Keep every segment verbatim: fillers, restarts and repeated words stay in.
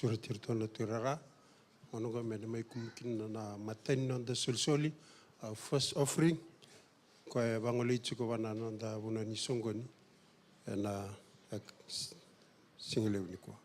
Sureti iratou na tuirara. Gauna oqo me na mai kemu kina na imatai ni noda solisoli, a first offering, koya e vagolei tiko vua na noda vanua ni soqoni ena, e, s-, sigalevu nikua.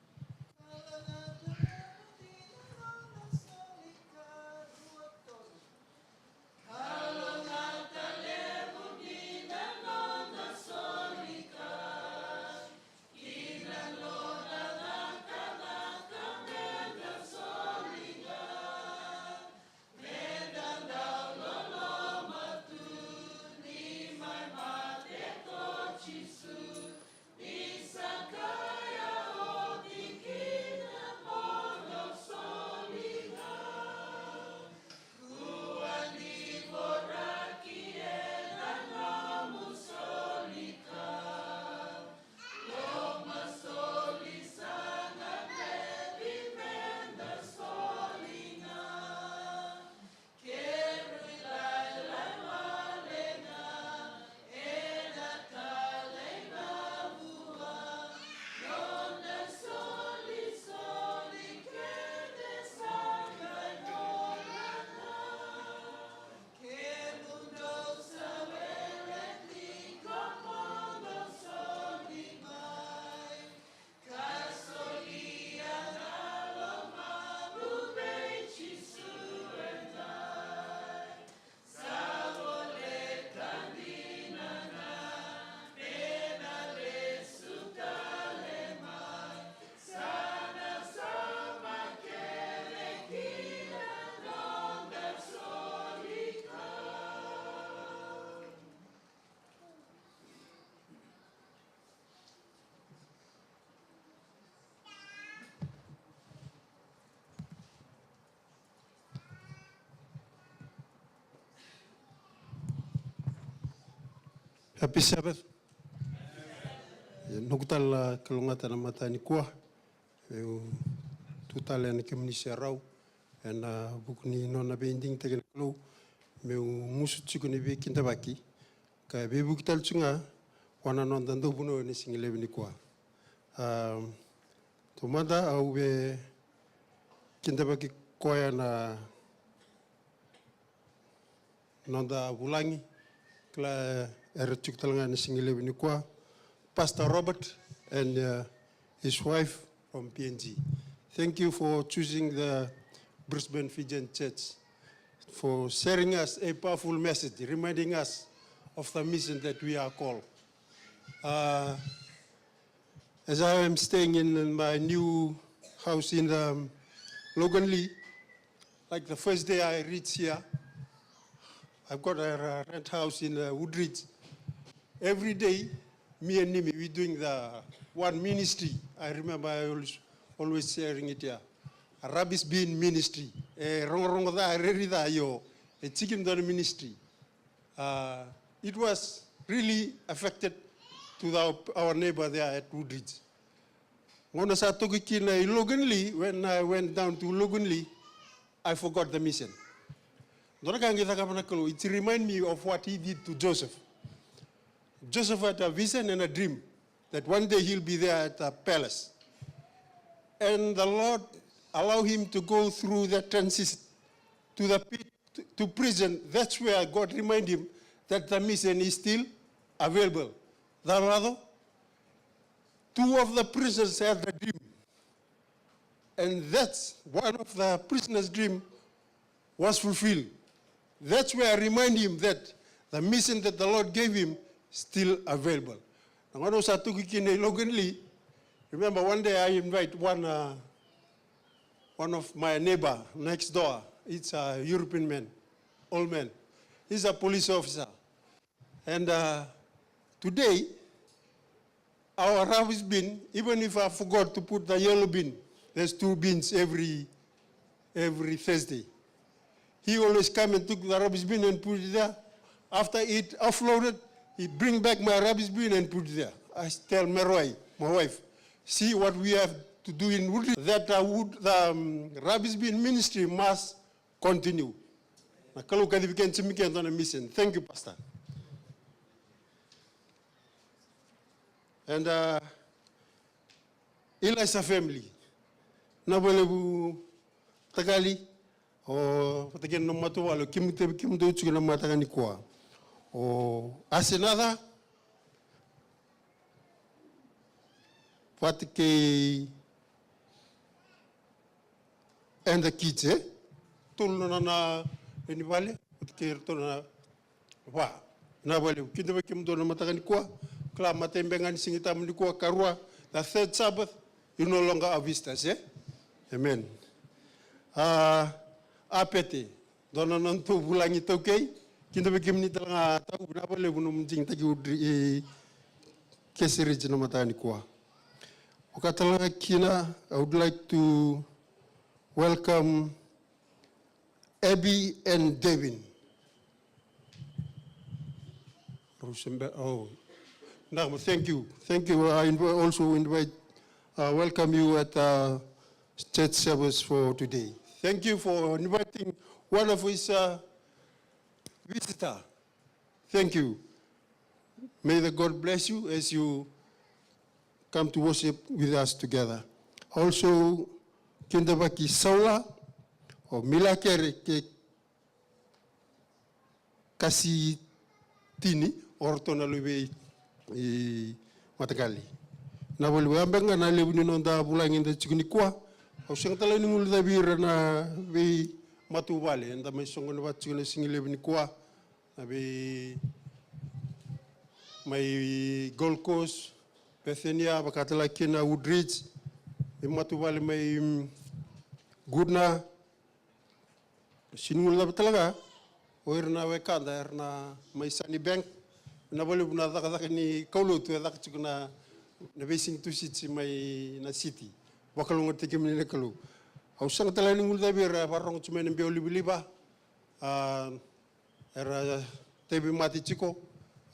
Happy Sabbath. E, noqu tale na kalougata na mataka nikua. Meu tu tale ena kemuni serau ena vuku ni nona veidigitaki na Kalou. Meu gusu tiko ni veikidavaki ka veivuke tale tiko ga vua na noda dauvunau ena sigalevu nikua. A, taumada au veikidavaki koya na noda vulagi, kila era tiko tale ga ena sigalevu nikua, Pastor Robert and, uh, his wife from P N G. Thank you for choosing the Brisbane Fijian Church, for sharing us a powerful message, reminding us of the mission that we are called. Uh, as I am staying in my new house in, um, Loganlea, like the first day I reach here, I've got a, a rent house in, uh, Woodridge. Every day, me and Nimi, we doing the one ministry. I remember I always, always sharing it here. A rubbish bin ministry. E rogorogo ca, e rairai ca, io, e tiki dua na ministry. Uh, it was really affected to our, our neighbor there at Woodridge. Gauna sa toki kina i Loganlea, when I went down to Loganlea, I forgot the mission. Dua na ka qai cakava na Kalou, it remind me of what he did to Joseph. Joseph had a vision and a dream that one day he'll be there at the palace. And the Lord allow him to go through that transition to the pit, to, to prison. That's where God remind him that the mission is still available. Cava? Two of the prisoners had a dream. And that's one of the prisoner's dream was fulfilled. That's where I remind him that the mission that the Lord gave him still available. Na gauna au sa toki kina i Loganlea, remember one day I invite one, uh, one of my neighbor next door. It's a European man, old man. He's a police officer. And, uh, today, our rubbish bin, even if I forgot to put the yellow bin, there's two bins every, every Thursday. He always come and took the rubbish bin and put it there. After it offloaded, he bring back my rubbish bin and put it there. I tell Meroi, my wife, "See what we have to do in Woodridge. That, uh, wood, the, um, rubbish bin ministry must continue." Na Kalou kacivi keda, simi keda na mission. Thank you, Pastor. And, uh, Elisa family. Vinaka vakalevu Takali. O vata kei na matavuvale, o kemudou, kemudou tiko na mataka nikua. O Asenaca vata kei Eda Kids, e? Tolu na nona lewenivale, vata kei iratou na va. Vinaka vakalevu, kidavaki kemudou na mataka nikua. Kila matai beka ga ni Siga Tabu nikua, karua, the third Sabbath, you no longer are visitors, e? Amen. A, Apete, dua na nodatou vulagi taukei, kidavaki kemuni tale ga tau, vinaka vakalevu nomu digitaki Woodridge, e, Case Ridge na mataka nikua. Vaka tale ga kina, I would like to welcome Abby and Devin. Rosenberg, oh, no, thank you. Thank you. I invi-, also invite, uh, welcome you at, uh, church service for today. Thank you for inviting one of his, uh, visitor. Thank you. May the God bless you as you come to worship with us together. Also, kidavaki Saula, o Milakere kei Kasitini, o ratou na luve i mataqali. Vinaka vakalevu, ya beka ga na levu ni noda vulagi eda tiko nikua. Au sega tale ni guilecavi ira na veimatavuvale eda mai soqoni vata tiko na siga levu nikua. Na vei mai Gold Coast, Bethania, vaka tale ga kina Woodridge, veimatavuvale mai, mm, Goodna. Sega ni guilecavi tale ga o ira na wekada era na mai Sunnybank. Vinaka vakalevu na cakacaka ni kaulotu e caka tiko na, na veisiga Tusiti mai na city. Vakalougatataki kemuni na Kalou. Au sega tale ga ni guilecavi ira e vakarorogo tiko mai na biau livaliva. A, era tauvi mate tiko,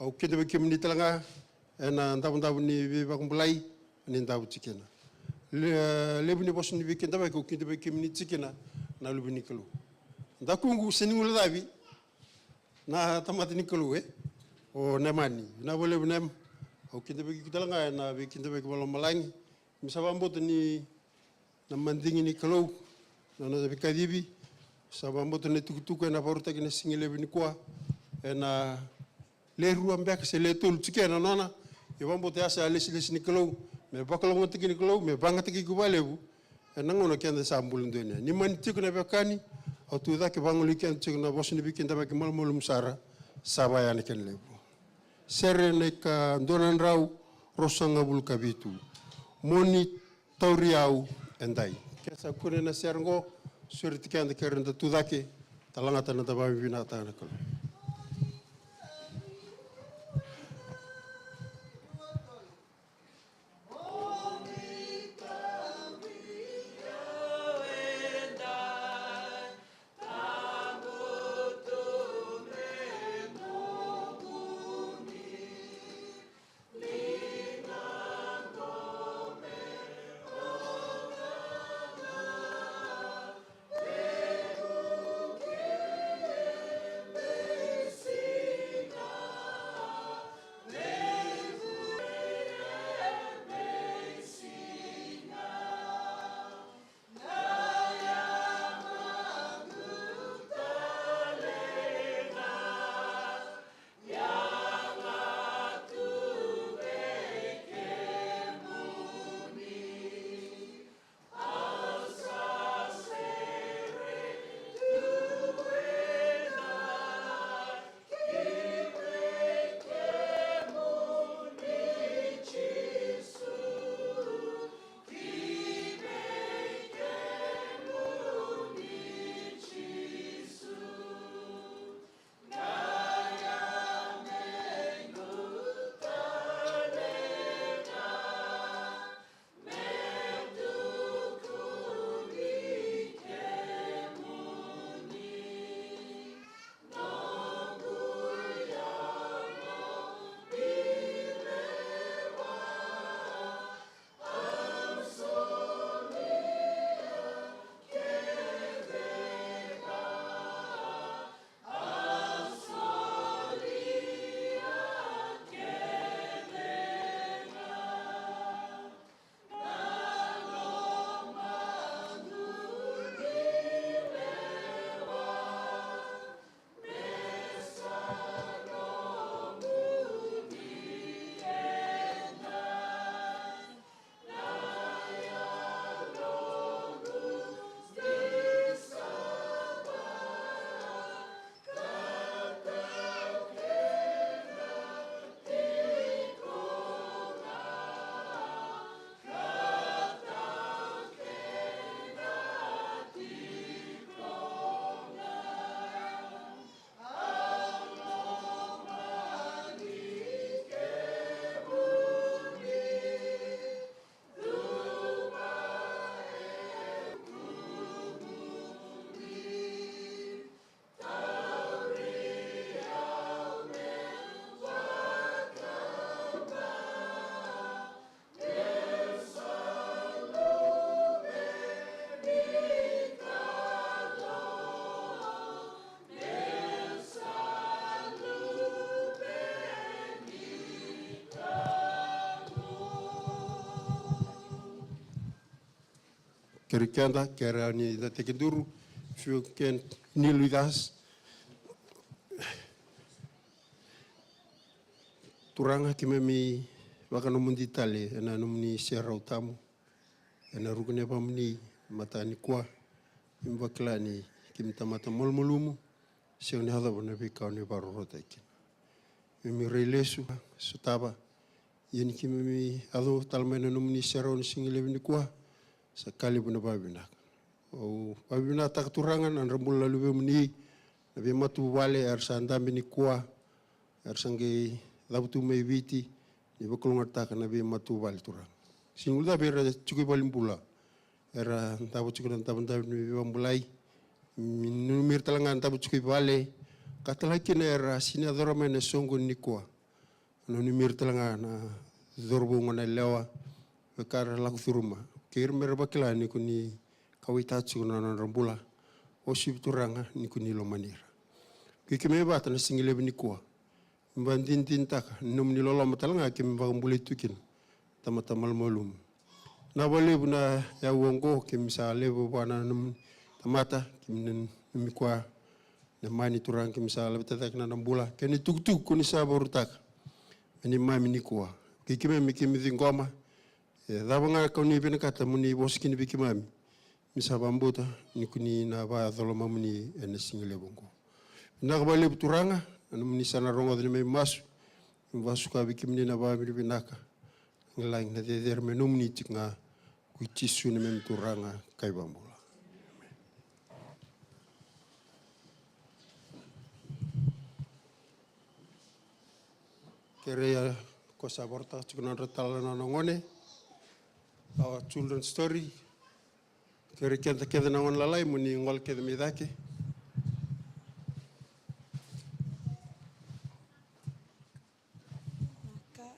au kidavaki kemuni tale ga ena davodavo ni veivakabulai ni davo tiko kina. Le-, levu ni vosa ni veikidavaki, au kidavaki kemuni tiko kina na luve ni Kalou. Dakuqu, sega ni guilecavi na tamata ni Kalou, e? O Nemani. Vinaka vakalevu Nema. Au kidavaki iko tale ga ena veikidavaki vakalomalagi. Me sa vakabauta ni na madigi ni Kalou, na nona veikacivi. Sa vakabauta na itukutuku ena vakarautaki na siga levu nikua. Ena le rua beka se le tolu tiko ena nona. Ia vakabauta ya sa lesilesi ni Kalou. Me vakalougatataki ni Kalou, me vakayagataki iko vakalevu. Ena gauna keda sa bula donuya. Ni mani tiko na veiwekani, au tu cake vagolei keda tiko na vosa ni veikidavaki malumalumu sara. Sa vaya na kena levu. Sere na ikadua na drau, ruasagavulu ka vitu. Moni tauri au edai. Ke sa kune na sere qo, sureti keda kere da tu cake, talagata na da vakavinavinakataka na Kalou. Kere keda, kere ni da tekiduru, if you can kneel with us. Turaga, keimami vakanomodi tale ena nomuni serau tabu ena ruku ni yavamuni mataka nikua. Keimami vakila ni keimami tamata malumalumu, sega ni yacova na veika oni vakarorotaki kina. Keimami rai lesu, sotava, ia ni keimami yaco tale mai na nomuni serau ni siga levu nikua, sa ka levu na vakavinaka. Au vakavinakataka, Turaga, na nodra bula na luvemuni, na veimatavuvale era sa dabe nikua, era sa qai cavutu mai Viti, ni vakalougatataka na veimatavuvale, Turaga. Sega ni guilecavi ira tiko i valenibula, era davo tiko na davodavo ni veivakabulai. Ni nanumi ira tale ga na davo tiko i vale, ka tale ga kina era sega ni yacora mai na soqo nikua. Nanumi ira tale ga na cauravou, goneyalewa, veika era lako curuma. Kei ira me ra vakila ni ko ni kauwaitaka tiko na nodra bula. Uasivi, Turaga, ni ko ni lomani ira. Kei keimami vata na siga levu nikua, vakadinadinataka na nomuni loloma tale ga keimami vakabulai tu kina. Tamata malumalumu. Vinaka vakalevu na yakavi oqo, keimami sa levu vua na nomuni tamata, keimami nanumi koya. Na mani, Turaga, keimami sa laveta cake na nona bula kei na itukutuku ko ni sa vakarautaka me neimami nikua. Kei keimami, keimami ciqoma, e cava ga ka oni vinakata mo ni vosa kina vei keimami, keimami sa vakabauta ni ko ni na vakayaco lomamuni ena siga levu oqo. Vinaka vakalevu, Turaga, na nomuni sa na rogoca neimami masu. Keimami vakasuka vei kemuni na vakavinavinaka, na lagilagi, na cecere me nomuni tiko ga. Ko Jisu na neimami Turaga ka iVakabula. Kerea ko sa vakarautaka tiko na nodra tala na nona gone, our children's story. Kerea keda kece na gone lalai mo ni gole kece mai cake.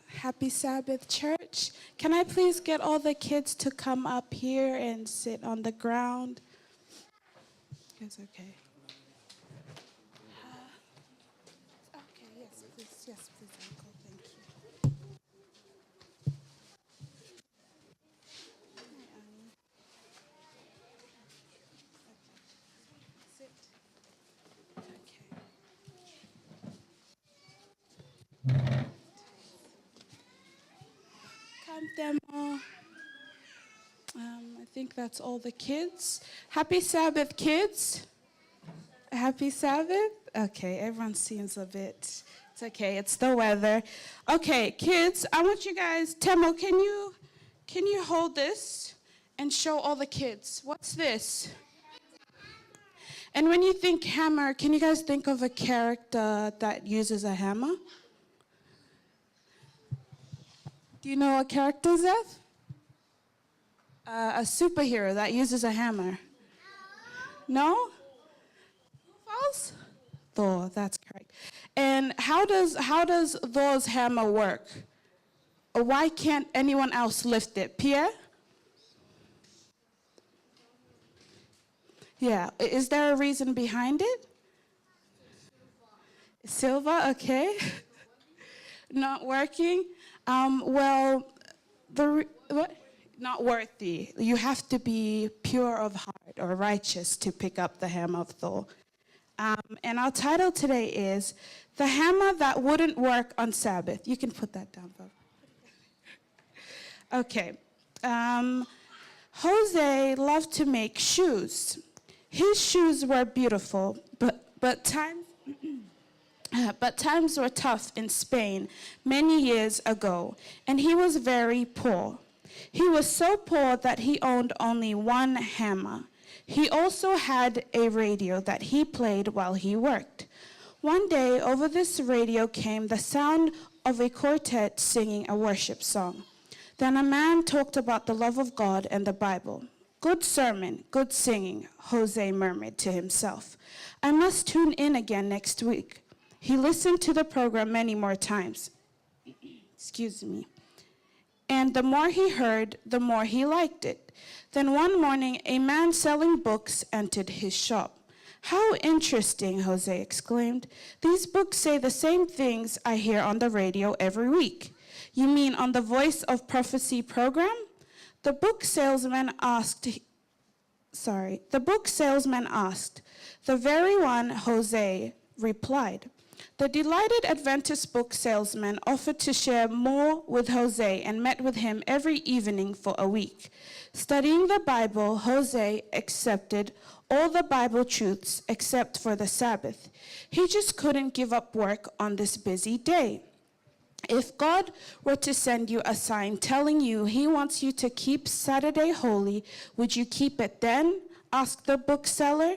Happy Sabbath, church. Can I please get all the kids to come up here and sit on the ground? It's okay. Uh, okay, yes, please, yes, please, Uncle, thank you. Hi, Annie. Sit. Okay. Come, Temo. Um, I think that's all the kids. Happy Sabbath, kids. Happy Sabbath. Okay, everyone seems a bit, it's okay, it's the weather. Okay, kids, I want you guys, Temo, can you, can you hold this and show all the kids? What's this? And when you think hammer, can you guys think of a character that uses a hammer? Do you know a character, Zev? Uh, a superhero that uses a hammer. No? Who falls? Thor, that's correct. And how does, how does Thor's hammer work? Why can't anyone else lift it? Pierre? Yeah, i- is there a reason behind it? Silver, okay. Not working. Um, well, the re- what? Not worthy. You have to be pure of heart or righteous to pick up the hammer of Thor. Um, and our title today is The Hammer That Wouldn't Work on Sabbath. You can put that down, Bob. Okay. Um, Jose loved to make shoes. His shoes were beautiful, but, but times, but times were tough in Spain many years ago, and he was very poor. He was so poor that he owned only one hammer. He also had a radio that he played while he worked. One day, over this radio came the sound of a quartet singing a worship song. Then a man talked about the love of God and the Bible. "Good sermon, good singing," Jose murmured to himself. "I must tune in again next week." He listened to the program many more times. Excuse me. And the more he heard, the more he liked it. Then one morning, a man selling books entered his shop. "How interesting," Jose exclaimed. "These books say the same things I hear on the radio every week." "You mean on the Voice of Prophecy program?" The book salesman asked, Sorry, the book salesman asked. The very one, Jose replied. The delighted Adventist book salesman offered to share more with Jose and met with him every evening for a week. Studying the Bible, Jose accepted all the Bible truths except for the Sabbath. He just couldn't give up work on this busy day. If God were to send you a sign telling you he wants you to keep Saturday holy, would you keep it then? Asked the bookseller.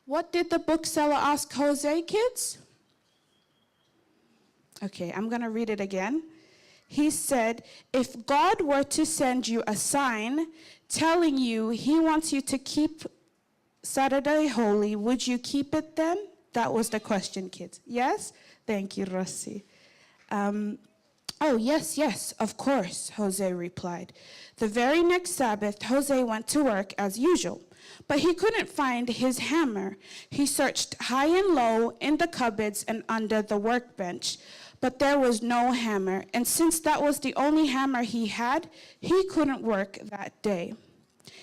What did the bookseller ask Jose, kids? Okay, I'm going to read it again. He said, if God were to send you a sign telling you he wants you to keep Saturday holy, would you keep it then? That was the question, kids. Yes? Thank you, Rossi. Um, oh, yes, yes, of course, Jose replied. The very next Sabbath, Jose went to work as usual, but he couldn't find his hammer. He searched high and low in the cupboards and under the workbench, but there was no hammer. And since that was the only hammer he had, he couldn't work that day.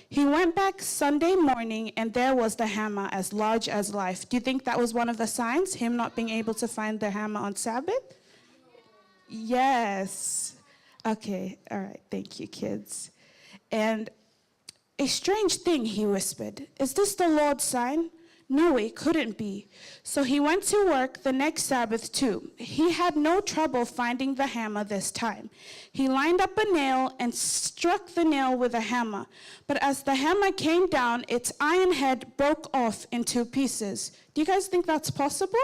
He went back Sunday morning and there was the hammer as large as life. Do you think that was one of the signs, him not being able to find the hammer on Sabbath? Yes. Okay, all right, thank you, kids. And a strange thing, he whispered. Is this the Lord's sign? No, it couldn't be. So he went to work the next Sabbath too. He had no trouble finding the hammer this time. He lined up a nail and struck the nail with a hammer. But as the hammer came down, its iron head broke off in two pieces. Do you guys think that's possible?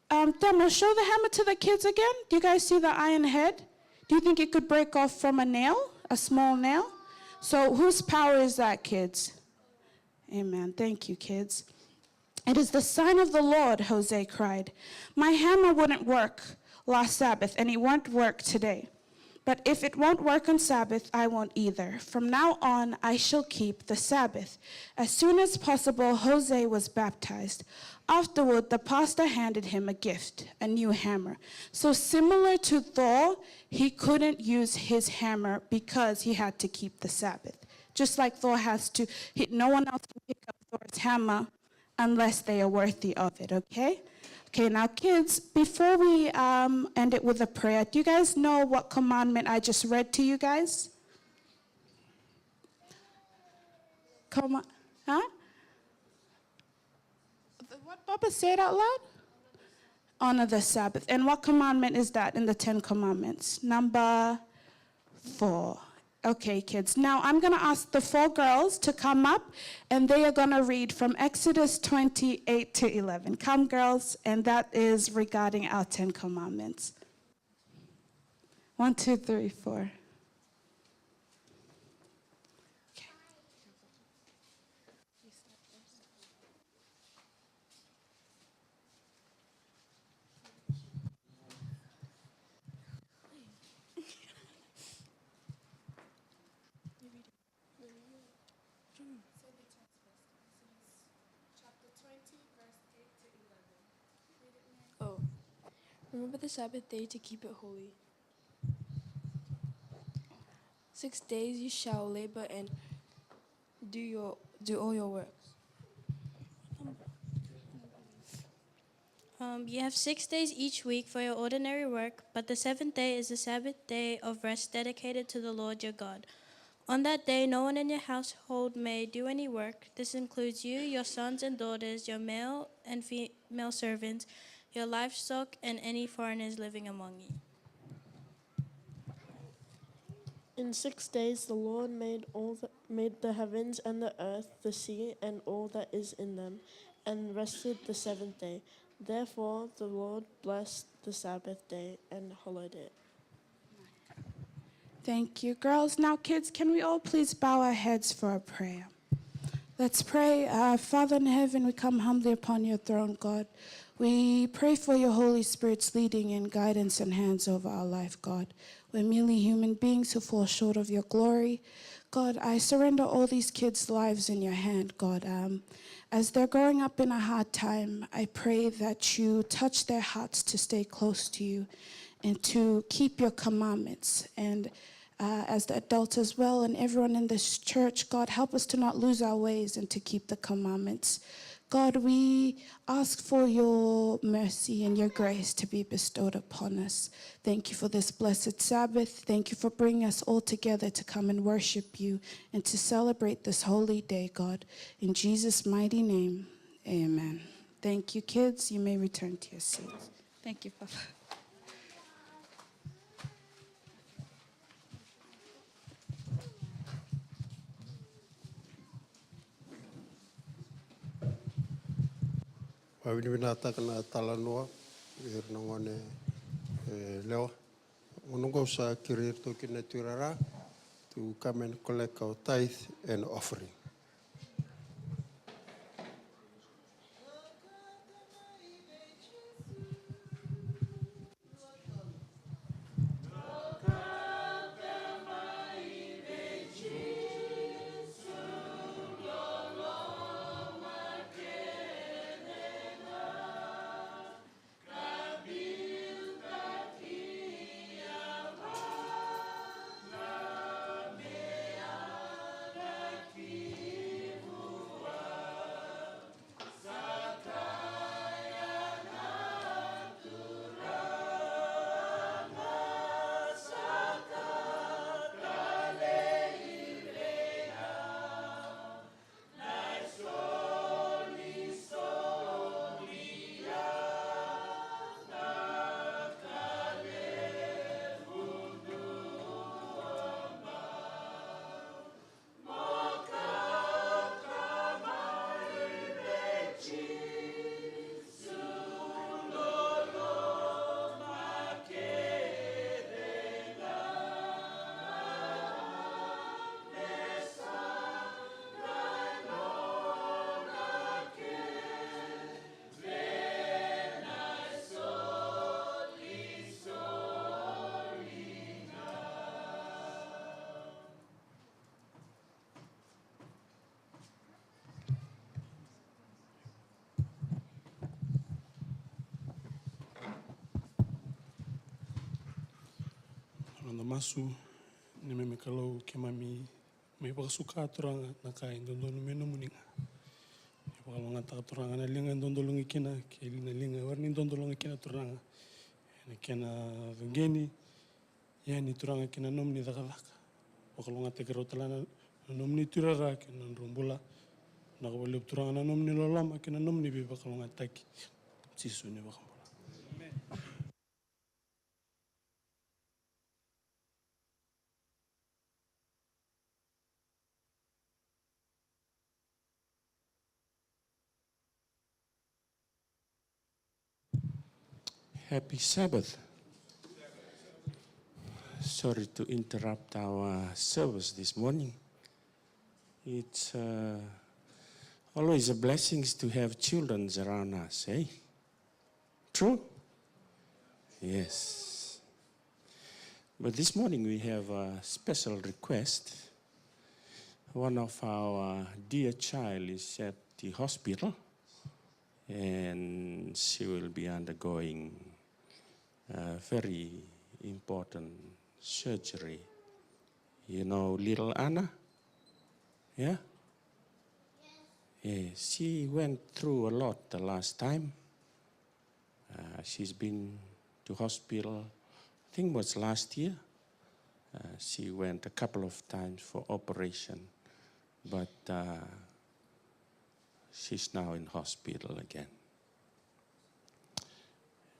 Um, Demo, show the hammer to the kids again. Do you guys see the iron head? Do you think it could break off from a nail, a small nail? So whose power is that, kids? Amen. Thank you, kids. It is the sign of the Lord, Jose cried. My hammer wouldn't work last Sabbath, and it won't work today. But if it won't work on Sabbath, I won't either. From now on, I shall keep the Sabbath. As soon as possible, Jose was baptized. Afterward, the pastor handed him a gift, a new hammer. So similar to Thor, he couldn't use his hammer because he had to keep the Sabbath. Just like Thor has to, he, no one else can pick up Thor's hammer unless they are worthy of it, okay? Okay, now kids, before we um, end it with a prayer, do you guys know what commandment I just read to you guys? Come on, huh? What, Papa, say it out loud? Honor the Sabbath. And what commandment is that in the Ten Commandments? Number four. Okay, kids. Now I'm going to ask the four girls to come up and they are going to read from Exodus twenty-eight to eleven. Come, girls, and that is regarding our Ten Commandments. One, two, three, four. Okay. Oh, remember the Sabbath day to keep it holy. Six days you shall labor and do your do all your works. Um, you have six days each week for your ordinary work, but the seventh day is the Sabbath day of rest dedicated to the Lord your God. On that day, no one in your household may do any work. This includes you, your sons and daughters, your male and female servants, your livestock, and any foreigners living among you. In six days the Lord made all the, made the heavens and the earth, the sea and all that is in them, and rested the seventh day. Therefore the Lord blessed the Sabbath day and hallowed it. Thank you, girls. Now, kids, can we all please bow our heads for a prayer? Let's pray. Uh, Father in heaven, we come humbly upon your throne, God. We pray for your Holy Spirit's leading and guidance and hands over our life, God. We're merely human beings who fall short of your glory. God, I surrender all these kids' lives in your hand, God. Um, as they're growing up in a hard time, I pray that you touch their hearts to stay close to you and to keep your commandments. And uh, as the adults as well, and everyone in this church. God, help us to not lose our ways and to keep the commandments. God, we ask for your mercy and your grace to be bestowed upon us. Thank you for this blessed Sabbath. Thank you for bringing us all together to come and worship you and to celebrate this holy day, God. In Jesus' mighty name, amen. Thank you, kids. You may return to your seats. Thank you, Papa. Vakavinavinakataka na talanoa vei ira na gone, e, yalewa. Gauna oqo sa kerei iratou kina na tuirara to come and collect our tithe and offering. Noda masu. Neimami Kalou, keimami mai vakasuka, Turaga, na ka e dodonu me nomuni ga. Me vakalougatataka, Turaga, na liga e dodoliga kina kei na liga e warai ni dodoliga kina, Turaga, ena kena cuqeni yani, Turaga, kei na nomuni cakacaka. Vakalougatataki rau tale ga na nomuni tuirara kei na nodrau bula. Vinaka vakalevu, Turaga, na nomuni loloma kei na nomuni veivakalougatataki. Jisu na iVakabula. Amen. Happy Sabbath. Sorry to interrupt our service this morning. It's uh, always a blessing to have children around us, eh? True? Yes. But this morning we have a special request. One of our dear child is at the hospital and she will be undergoing a very important surgery. You know little Anna? Yeah? Yeah, she went through a lot the last time. Uh, she's been to hospital, I think was last year. Uh, she went a couple of times for operation, but uh, she's now in hospital again.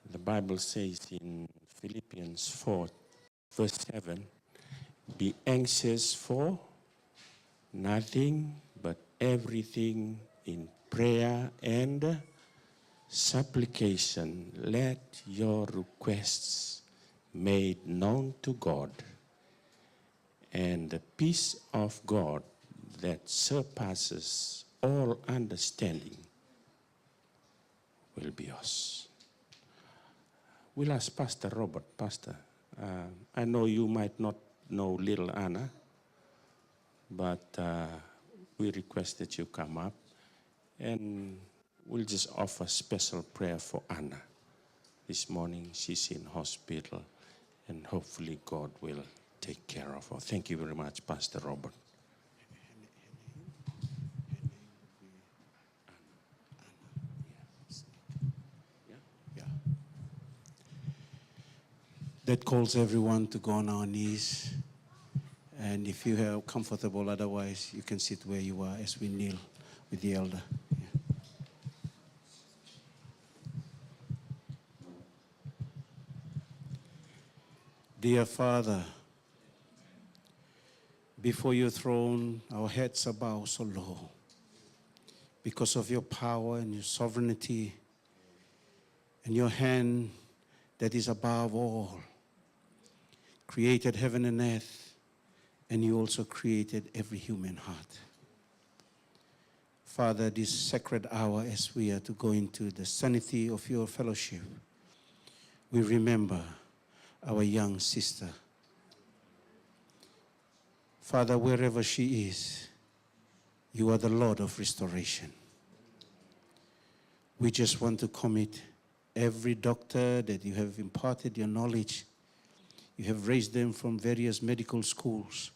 The Bible says in Philippians four, verse seven, be anxious for nothing, but everything in prayer and supplication, let your requests made known to God, and the peace of God that surpasses all understanding will be yours. We'll ask Pastor Robert. Pastor, uh, I know you might not know little Anna, but uh, we request that you come up and we'll just offer special prayer for Anna. This morning she's in hospital and hopefully God will take care of her. Thank you very much, Pastor Robert. Yeah. That calls everyone to go on our knees. And if you are comfortable, otherwise, you can sit where you are as we kneel with the elder. Yeah. Dear Father, before your throne, our heads are bowed so low because of your power and your sovereignty and your hand that is above all, created heaven and earth, and you also created every human heart. Father, this sacred hour as we are to go into the sanctity of your fellowship, we remember our young sister. Father, wherever she is, you are the Lord of restoration. We just want to commit every doctor that you have imparted your knowledge. You have raised them from various medical schools,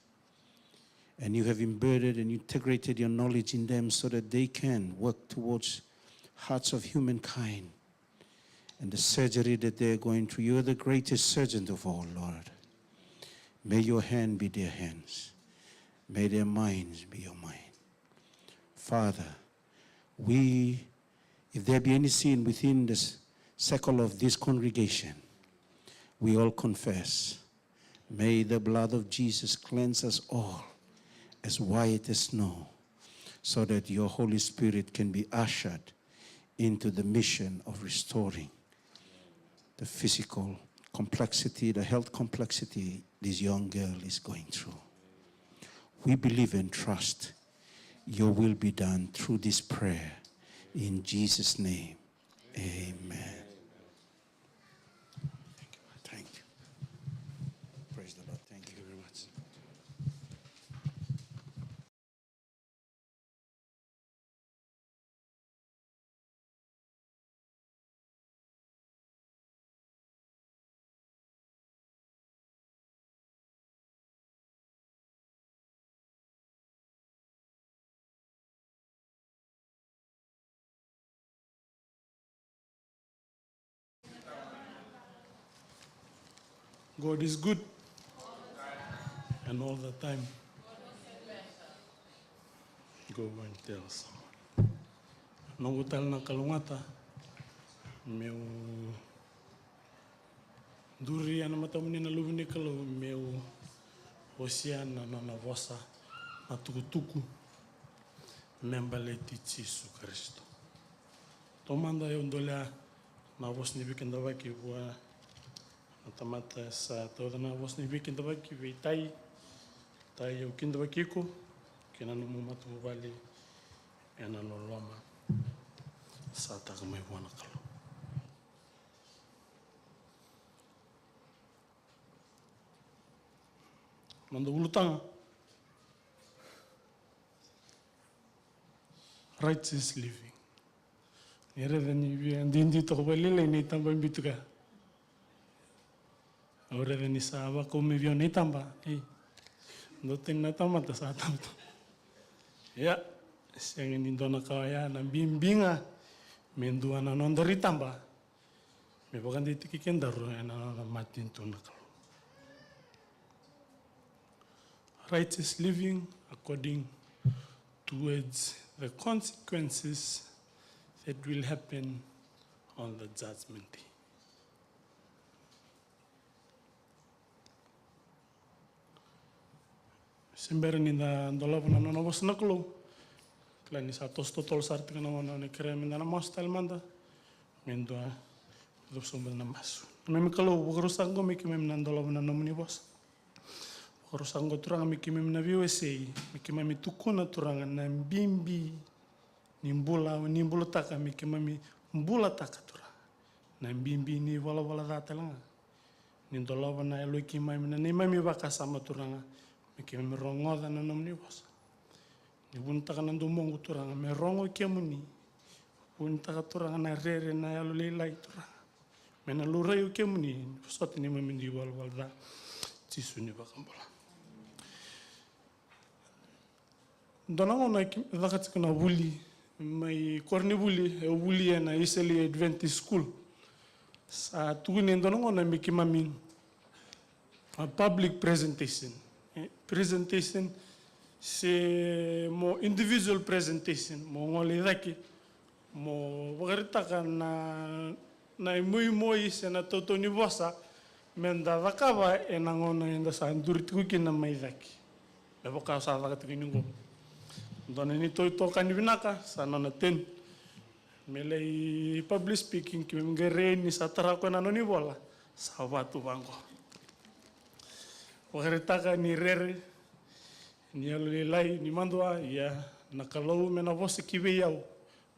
and you have embedded and integrated your knowledge in them so that they can work towards hearts of humankind and the surgery that they're going through. You're the greatest surgeon of all, Lord. May your hand be their hands. May their minds be your mind. Father, we, if there be any sin within the s-, circle of this congregation, we all confess. May the blood of Jesus cleanse us all as white as snow, so that your Holy Spirit can be ushered into the mission of restoring the physical complexity, the health complexity this young girl is going through. We believe and trust your will be done through this prayer. In Jesus' name, amen. Thank you. Praise the Lord. Thank you very much. God is good. And all the time. Go and tell someone. Noqu tale na kalougata meu duri ena matamuni na Luve ni Kalou, meu vosa na nona vosa na tukutuku me baleti Jisu Karisito. Taumada au dolea na vosa ni veikidavaki vua na tamata sa tauca na vosa ni veikidavaki vei tai. Tai, au kidavaki iko kei na nomu matavuvale ena loloma sa taka mai vua na Kalou. Noda ulutaga, righteous living. Ni raica ni via didi toka vakalailai na itaba e biu tu kaya. Au raica ni sa vakau mai vei au na itaba, ei. Dua tani na tamata sa taba tu. Ia, sega ni dua na ka oya, na bibi ga me dua na nodaru itaba me vakadeitaki kedaru ena nona matanitu na Kalou. Righteous living according towards the consequences that will happen on the judgment day. Se bera ni da dolava na nona vosa na Kalou, kila ni sa toso totolo sara tiko na gauna, au na kerea me da na masu tale mada. Me dua, dua sobu na masu. Neimami Kalou, vakarau saqo me keimami na dolava na nomuni vosa. Vakarau saqo Turaga me keimami na veiwasei, me keimami tukuna Turaga na bibi ni bula, ni bulataka, me keimami bulataka Turaga na bibi ni valavala ca tale ga. Ni dolava na yalo i keimami, na neimami vakasama Turaga, me keimami rogoca na nomuni vosa. Ni vunitaka na domoqu Turaga me rogo i kemuni. Vunitaka Turaga na rere, na yalo lailai Turaga me na laurai o kemuni, ni vosota neimami dui valavala ca. Jisu ni vakabula. Dua na gauna e caka tiko na vuli mai koronivuli, e vuli ena Eastleigh Adventist School. Sa tukuni e dua na gauna me keimami a public presentation. E, presentation se mo individual presentation, mo gole i cake, mo vakaraitaka na, na imoimoi se na tautau ni vosa me da cakava ena gauna eda sa duri tiko kina mai cake. Me vaka sa caka tiko ni qo. Dua na neitou itokani vinaka sa nona ten me lai public speaking, keimami qai rai ni sa tara koya na nona ivola, sa vatu vaqo. Vakaraitaka ni rere, ni yalolailai, ni madua, ia na Kalou me na vosa ki vei au,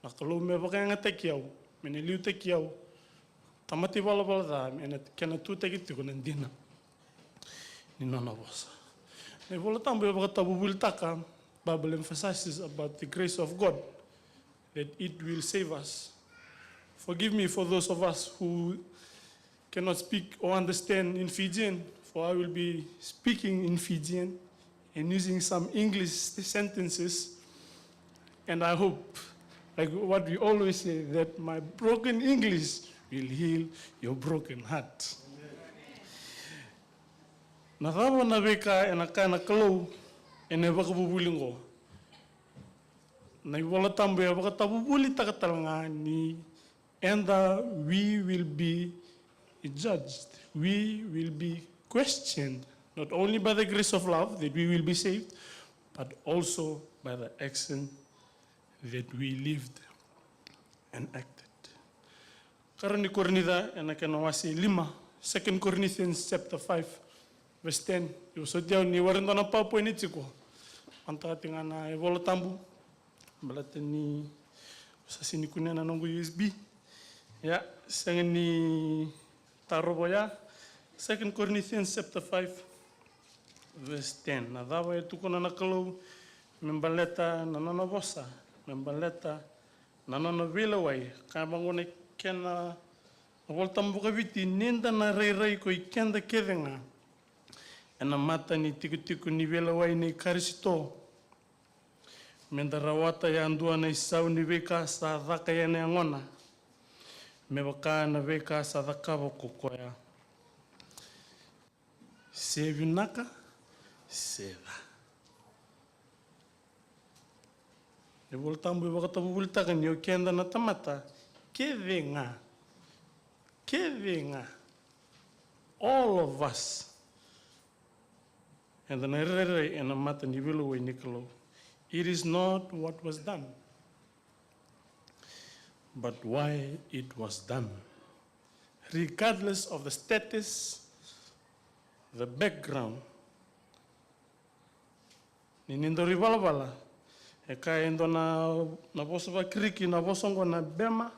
na Kalou me vakayagataki au, me na liutaki au, tamata ivalavala ca, me na kena tutaki tiko na dina ni nona vosa. Na iVola Tabu e vakatavuvulitaka, Bible emphasizes about the grace of God, that it will save us. Forgive me for those of us who cannot speak or understand in Fijian, for I will be speaking in Fijian and using some English sentences. And I hope, like what we always say, that my broken English will heal your broken heart. Na cava na veika ena kaya na Kalou ena ivakavuvuli oqo? Na iVola Tabu e vakatavuvulitaka tale ga ni eda, we will be judged, we will be questioned, not only by the grace of love that we will be saved, but also by the action that we lived and acted. Karua ni Korinica ena kena wase lima, Second Corinthians chapter five, verse ten. Io, sa oti au ni warai dua na PowerPoint e tiko. Vakayagataka ga na iVola Tabu. Baleta ni sa sega ni kunea na noqu U S B. Ia, sega ni tarovo ya. Second Corinthians chapter five, verse ten. Na cava e tukuna na Kalou me baleta na nona vosa, me baleta na nona veilewai? Kaya vaqo na kena, na iVola Tabu vakaviti: Ni da na rairai ko i keda kece ga ena mata ni tikotiko ni veilewai nei Karisito, me da rawata yadua na isau ni veika sa caka ena yagona, me vaka na veika sa cakava ko koya, se vinaka se ca. Na iVola Tabu e vakatavuvulitaka ni o keda na tamata kece ga, kece ga, all of us, eda na rairai ena mata ni veilewai ni Kalou. It is not what was done, but why it was done. Regardless of the status, the background. Ni ni daru ivalavala, e kaya e dua na, na vosa vaKiriki, na vosa oqo na bema.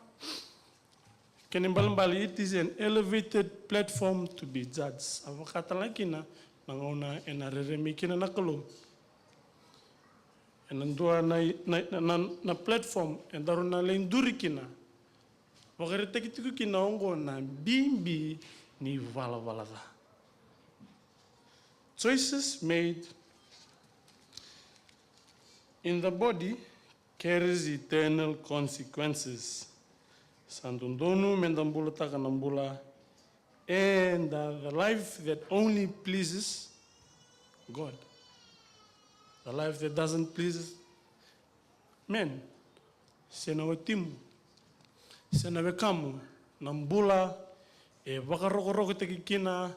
Kena ibalebale, it is an elevated platform to be judged. A vaka tale ga kina na gauna ena rere mai kina na Kalou. Ena dua na, na, na, na platform e daru na lai duri kina, vakaraitaki tiko kina oqo na bibi ni valavala ca. Choices made in the body carries eternal consequences. Sa dodonu me da bulataka na bula, and uh, the life that only pleases God. The life that doesn't please man, se na watimu, se na wekamu, na bula e vakarokorokotaki kina,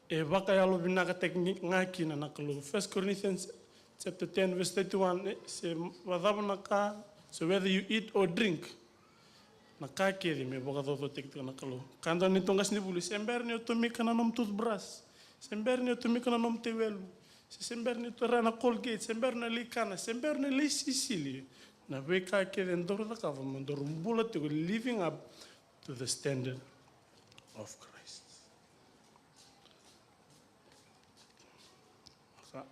e vakayalovinakataki ga kina na Kalou. First Corinthians chapter ten, verse thirty-one, e, se vakacava na ka, so whether you eat or drink, na ka kece me vakacaucautaki tiko na Kalou. Ka dua ni toqasi ni vuli, se bera ni o tomika na nomu toothbrush, se bera ni o tomika na nomu tewelu, se, se bera ni o tara na Colgate, se bera na lai kana, se bera na lai sisili, na veika kece daru cakava me daru bula tiko, living up to the standard of Christ. Sa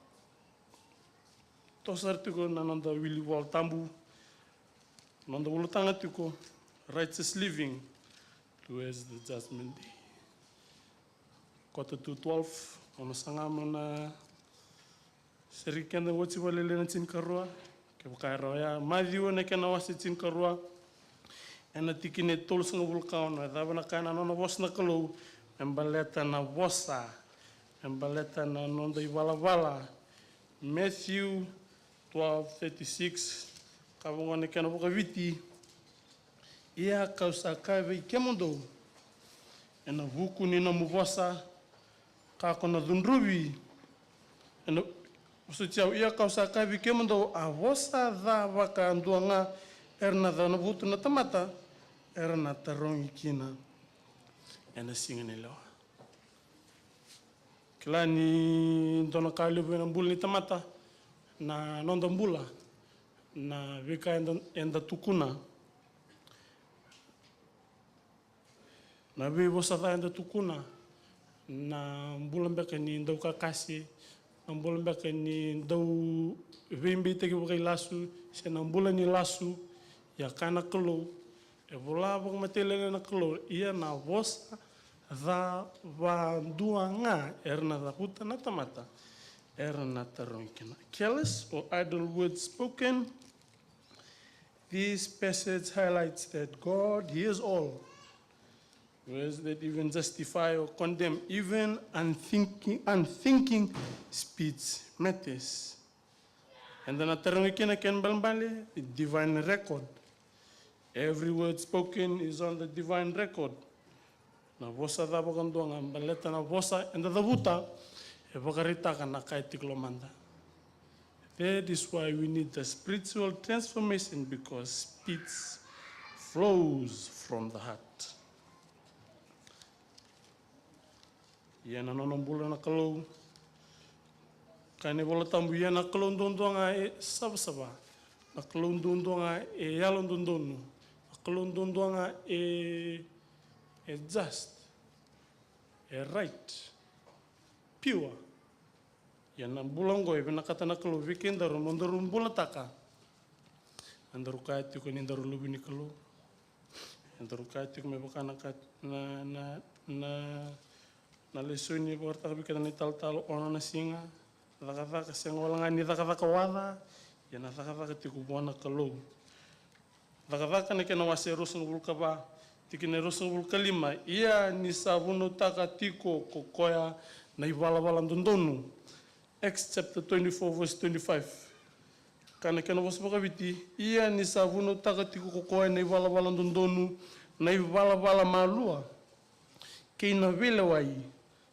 toso sara tiko na noda wili Vola Tabu, noda ulutaga tiko, righteous living towards the judgment day. Quarter to twelve, Au na saga meu na sereki keda oti vakalailai na tinikarua. Kevaka e rawa ya, Maciu ena kena wase tinikarua, ena tikina e tolusagavulu ka ono, e cava na ka ena nona vosa na Kalou me baleta na vosa, me baleta na noda ivalavala. Matthew twelve thirty-six, ka vaqo na kena vakaviti. Ia kau sa kaya vei kemudou, ena vuku ni nomu vosa, ka ko na cudruvi, ena, vosoti au, ia kau sa kaya vei kemudou, a vosa ca vakadua ga era na cavuta na tamata, era na tarogi kina ena siga ni lewa. Kila ni dua na ka levu ena bula ni tamata, na noda bula, na veika eda, eda tukuna, na veivosa ca eda tukuna, na bula beka ni dau kakase, na bula beka ni dau veibeitaki vakailasu, se na bula ni lasu. Ia kaya na Kalou, e vola vakamatailalai na Kalou, ia na vosa ca vakadua ga era na cavuta na tamata, era na tarogi kina. Careless or idle words spoken. This passage highlights that God hears all words that even justify or condemn, even unthinking, unthinking speech matters. Eda na tarogi kina, kena ibalebale, the divine record. Every word spoken is on the divine record. Na vosa ca vakadua ga, baleta na vosa eda cavuta e vakaraitaka na ka e tiko lomada. That is why we need the spiritual transformation, because speech flows from the heart. Ia na nona bula na Kalou. Kaya na iVola Tabu, ia na Kalou duadua ga e savasava, na Kalou duadua ga e yalododonu, na Kalou duadua ga e, e just, e right, pure. Ia na bula oqo e vinakata na Kalou vei kedaru mo daru bulataka. Edaru kaya tiko ni daru luve ni Kalou. Edaru kaya tiko me vaka na ka, na, na, na, na lesoni e vakaraitaka vei keda na italatala, ono na siga. Cakacaka sega wale ga ni cakacaka waca, ia na cakacaka tiko vua na Kalou. Cakacaka na kena wase e ruasagavulu ka va, tikina e ruasagavulu ka lima, ia ni sa vunautaka tiko ko koya na ivalavala dodonu. Acts chapter twenty-four, verse twenty-five. Ka na kena vosa vakaviti, ia ni sa vunautaka tiko ko koya na ivalavala dodonu, na ivalavala malua, kei na veilewai,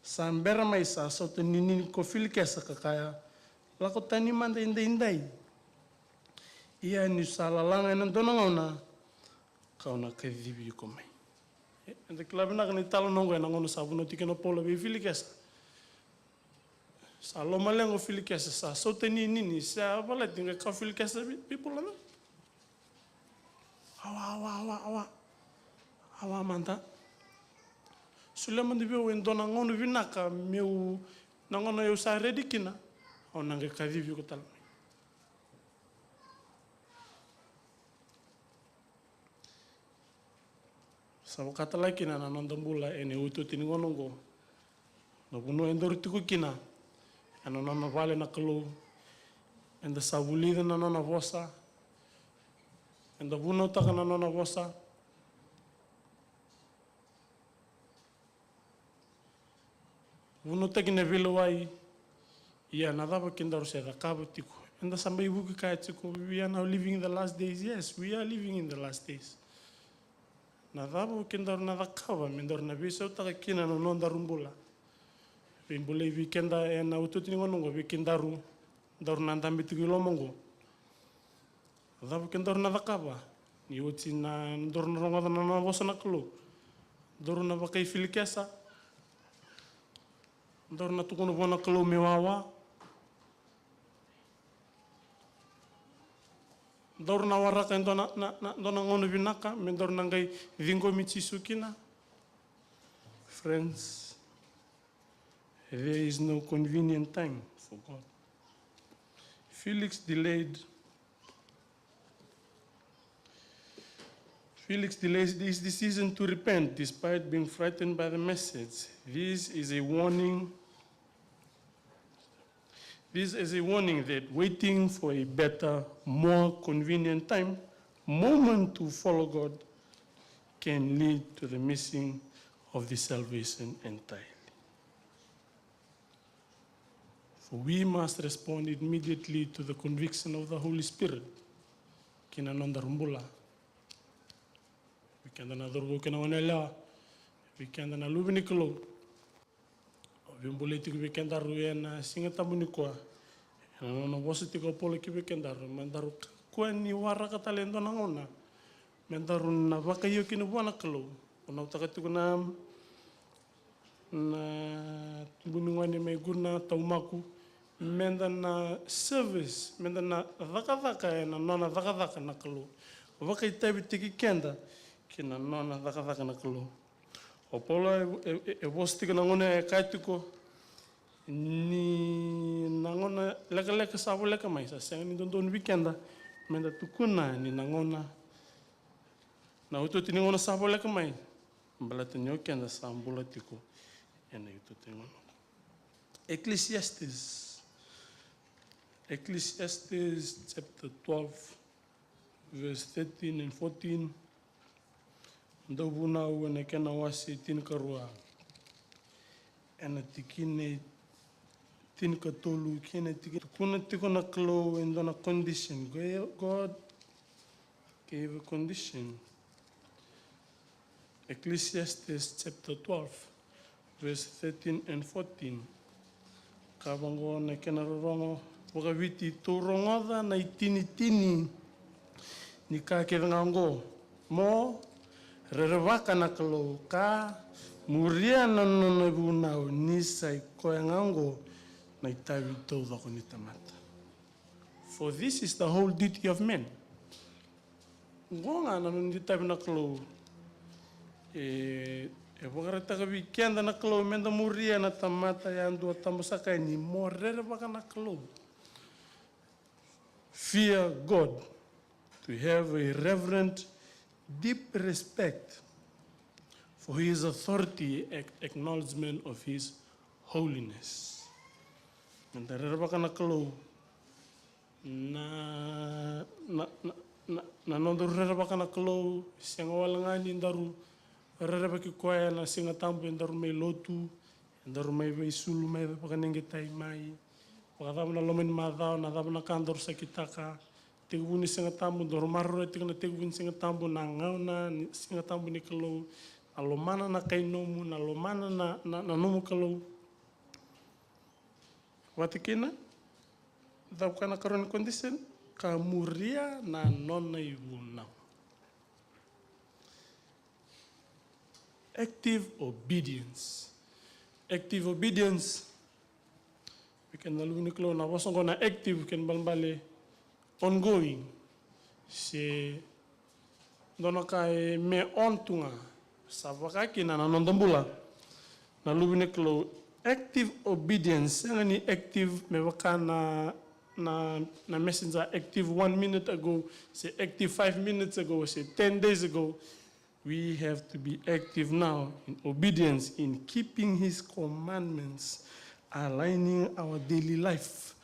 sa bera mai sa sautaninini ko Filikesa ka kaya, lako tani mada edaidai. Ia niu sa lalaga ena dua na gauna, kau na kacivi iko mai. E, eda kila vinaka ni talanoa oqo ena gauna sa vunauti kina o Paula vei Filikesa. Sa lomaleqa o Filikesa, sa sautaninini, sa valeti ga ka Filikesa vei, vei Paula na. Awa, awa, awa, awa. Awa mada. Solia mada vei au e dua na gauna vinaka meu, na gauna au sa redi kina, au na qai kacivi iko tale mai. Sa vaka tale kina na noda bula ena iotioti ni gauna oqo. Na vanua edaru tiko kina, ena nona vale na Kalou, eda sa vulica na nona vosa, eda vunautaka na nona vosa. Vunautaki na veilewai. Ia na cava kedaru se cakava tiko? Eda sa mai vuki kaya tiko, we are now living in the last days. Yes, we are living in the last days. Na cava kedaru na cakava me daru na veisautaka kina na nodaru bula? Veibulai vei keda ena iotioti ni gauna oqo, vei kedaru daru na dabe tiko i loma oqo. Cava kedaru na cakava ni oti na daru na rogoca na nona vosa na Kalou? Daru na vaka i Filikesa? Daru na tukuna vua na Kalou me wawa? Daru na waraka e dua na, na, na, dua na gauna vinaka me daru na qai ciqomi Jisu kina? Friends, there is no convenient time for God. Felix delayed Felix delays his decision to repent despite being frightened by the message. This is a warning This is a warning that waiting for a better, more convenient time, moment to follow God can lead to the missing of the salvation entirely. For we must respond immediately to the conviction of the Holy Spirit. Ki na nodaru bula. Vei keda na cauravou kei na goneyalewa, vei keda na luve ni Kalou. Au via bolei tiko vei kedaru ena Siga Tabu nikua, ena nona vosa tiko o Paula ki vei kedaru, me daru kakua ni waraka tale e dua na gauna me daru na vakaio kina vua na Kalou. Vunautaka tiko na, na tubu ni gone mai Guruna, Taumaku, meda na service, meda na cakacaka ena nona cakacaka na Kalou. Vakaitavitaki keda ki na nona cakacaka na Kalou. O Paula e, e, e vosa tiko na gauna e kaya tiko ni na gauna lekaleka sa voleka mai, sa sega ni dodonu vei keda meda tukuna ni na gauna, na iotioti ni gauna sa voleka mai, baleta ni o keda sa bula tiko ena iotioti ni gauna. Ecclesiastes, Ecclesiastes chapter twelve, verse thirteen and fourteen. Dauvunau ena kena wase tinikarua, ena tikina e tinikatolu kei na tikina, tukuna tiko na Kalou e dua na condition. Go-, God gave a condition. Ecclesiastes chapter twelve, verse thirteen and fourteen. Ka vaqo na kena rorogo vakaviti: Tou rogoca na itinitini ni ka kece ga oqo, mo rerevaka na Kalou ka muria na nona vunau, ni sa i koya ga oqo na itavi taucoko ni tamata. For this is the whole duty of men. Oqo ga na nona itavi na Kalou. E, e vakaraitaka vei keda na Kalou meda muria na tamata yadua, tabu saka yani, mo rerevaka na Kalou. Fear God, to have a reverent, deep respect for his authority, ac-, acknowledgement of his holiness. Meda rerevaka na Kalou. Na, na, na, na, na nodaru rerevaka na Kalou, sega wale ga ni daru rerevaki koya ena Siga Tabu, edaru mai lotu, edaru mai veisulu, mai vakanegetai mai. Vakacava na loma ni macawa, na cava na ka daru sa kitaka. Tekivu ni Siga Tabu, daru maroroya tiko na tekivu ni Siga Tabu, na gauna ni Siga Tabu ni Kalou, na lomana na kai nomu, na lomana na, na, na nomu Kalou. Vata kina, cava ka na karua ni condition, ka muria na nona ivunau. Active obedience. Active obedience. Vei keda na luve ni Kalou, na vosa oqo na active, kena ibalebale ongoing. Se dua na ka e me on tu ga, sa vaka kina na noda bula. Na luve ni Kalou, active obedience, sega ni active me vaka na, na, na messenger active one minute ago, se active five minutes ago, se ten days ago. We have to be active now in obedience, in keeping his commandments, aligning our daily life,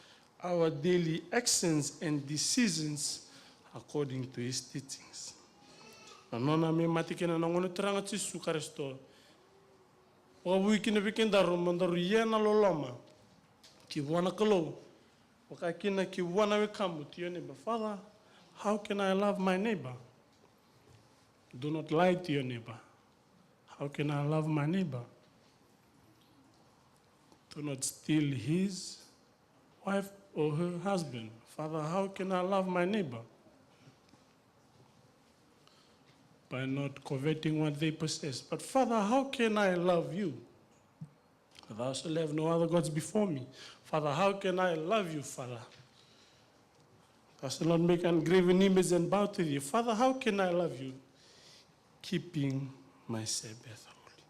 our daily actions and decisions according to his teachings. Na nona me mate kina na Gone Turaga Jisu Karisito, vakavoui kina vei kedaru me daru ia na loloma ki vua na Kalou, vaka kina ki vua na wekamu, to your neighbor. Father, how can I love my neighbor? Do not lie to your neighbor. How can I love my neighbor? Do not steal his wife or her husband. Father, how can I love my neighbor? By not coveting what they possess. But Father, how can I love you? Thou shalt have no other gods before me. Father, how can I love you, Father? Thou shalt not make an graven image and bow to thee. Father, how can I love you? Keeping my Sabbath holy.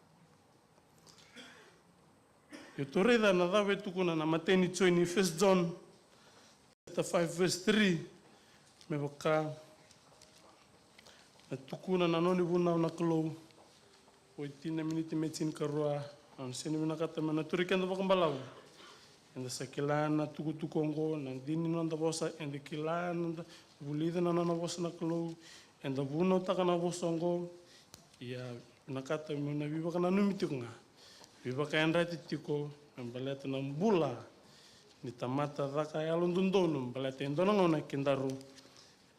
Io, tou raica na cava e tukuna na imatai ni Joni, First John chapter five verse three, me vaka na tukuna na nona ivunau na Kalou. Oti na miniti me tinikarua, au na sega ni vinakata me na turi keda vakabalavu. Eda sa kila na tukutuku oqo, na dina ni noda vosa, eda kila, noda vulica na nona vosa na Kalou, eda vunautaka na vosa oqo. Ia, vinakata meu na veivakananumi tiko ga, veivakayadrati tiko me baleta na bula ni tamata caka yalododonu, baleta e dua na gauna kedaru,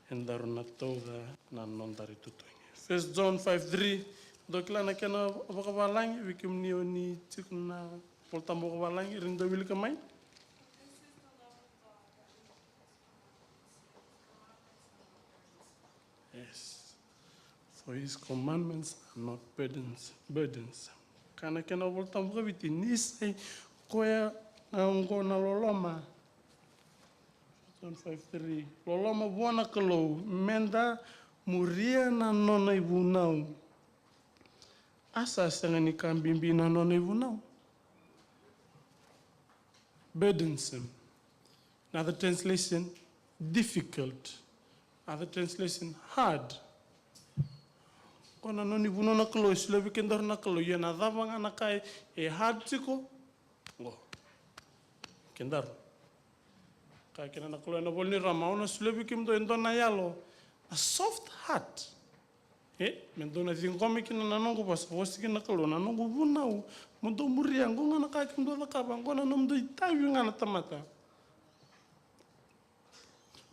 edaru na tauca na nodaru itotogi. First John five three, dou kila na kena vakavalagi, vei kemuni o ni tiko na Volatabu vakavalagi, ira ni dau wilika mai. Yes. For his commandments are not burdens, burdens. Kaya na kena Volatabu vakaviti, ni sa i koya ga oqo na loloma. John five three. Loloma vua na Kalou, meda muria na nona ivunau. A sa sega ni ka bibi na nona ivunau. Burdensome. Another translation, difficult. Other translation, hard. Qo na nona ivunau na Kalou, e solia vei kedaru na Kalou, ia na cava ga na ka e hard tiko? Qo. Kedaru. Kaya kina na Kalou ena ivola ni Roma, au na solia vei kemudou e dua na yalo, a soft heart. E, me dou na ciqoma kina na noqu vosa, vosa kina na Kalou, na noqu vunau, mo dou muria, qo ga na ka kemudou cakava, qo na nomudou itavi ga na tamata.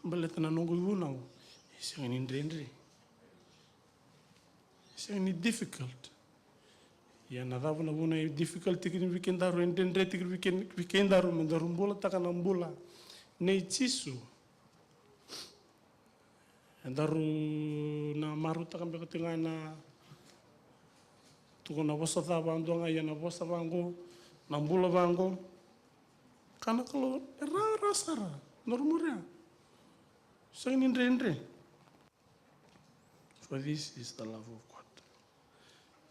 Baleta na noqu ivunau e sega ni dredre. E sega ni difficult. Ia na cava na vuna e difficult tiko vei kedaru, e dredre tiko vei ke-, vei kedaru, me daru bulataka na bula nei Jisu? Edaru na marautaka beka tiko ga na tukuna vosa ca vadua ga, ia na vosa vaqo, na bula vaqo. Kaya na Kalou, e rara sara, daru muria. Sega ni dredre. For this is the love of God.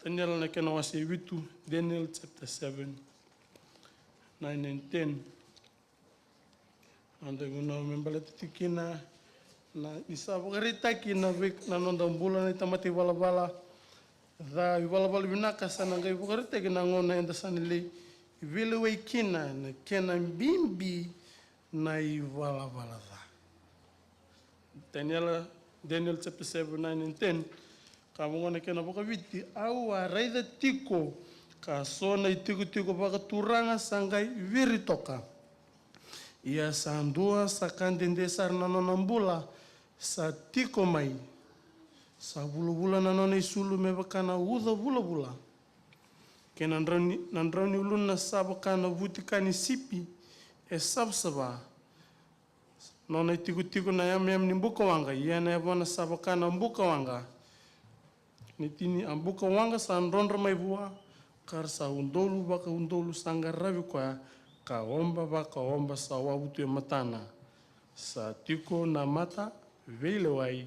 Daniela na kena wase vitu, Daniel chapter seven, nine and ten. Noda ivunau me baleta tiko kina na, ni sa vakaraitaki na vei-, na noda bula na tamata ivalavala ca, ivalavala vinaka, sa na qai vakaraitaki na gauna eda sa na lai veilewai kina, na kena bibi na ivalavala ca. Daniela, Daniel chapter seven, nine and ten. Ka vaqo na kena vakaviti, au a raica tiko ka so na itikotiko vakaturaga sa qai viri toka. Ia sa dua sa ka dede sara na nona bula sa tiko mai. Sa vulavula na nona isulu me vaka na uca vulavula. Kei na drau ni, na drau ni uluna sa vaka na vutika ni sipi e savasava. Nona itikotiko na yameyame ni bukawaqa, ia na yavana sa vaka na bukawaqa. Ni tini a bukawaqa sa drodro mai vua, ka ra sa udolu vakaudolu sa qaravi koya, ka oba vakaoba sa wavu tu e matana. Sa tiko na mata veilewai,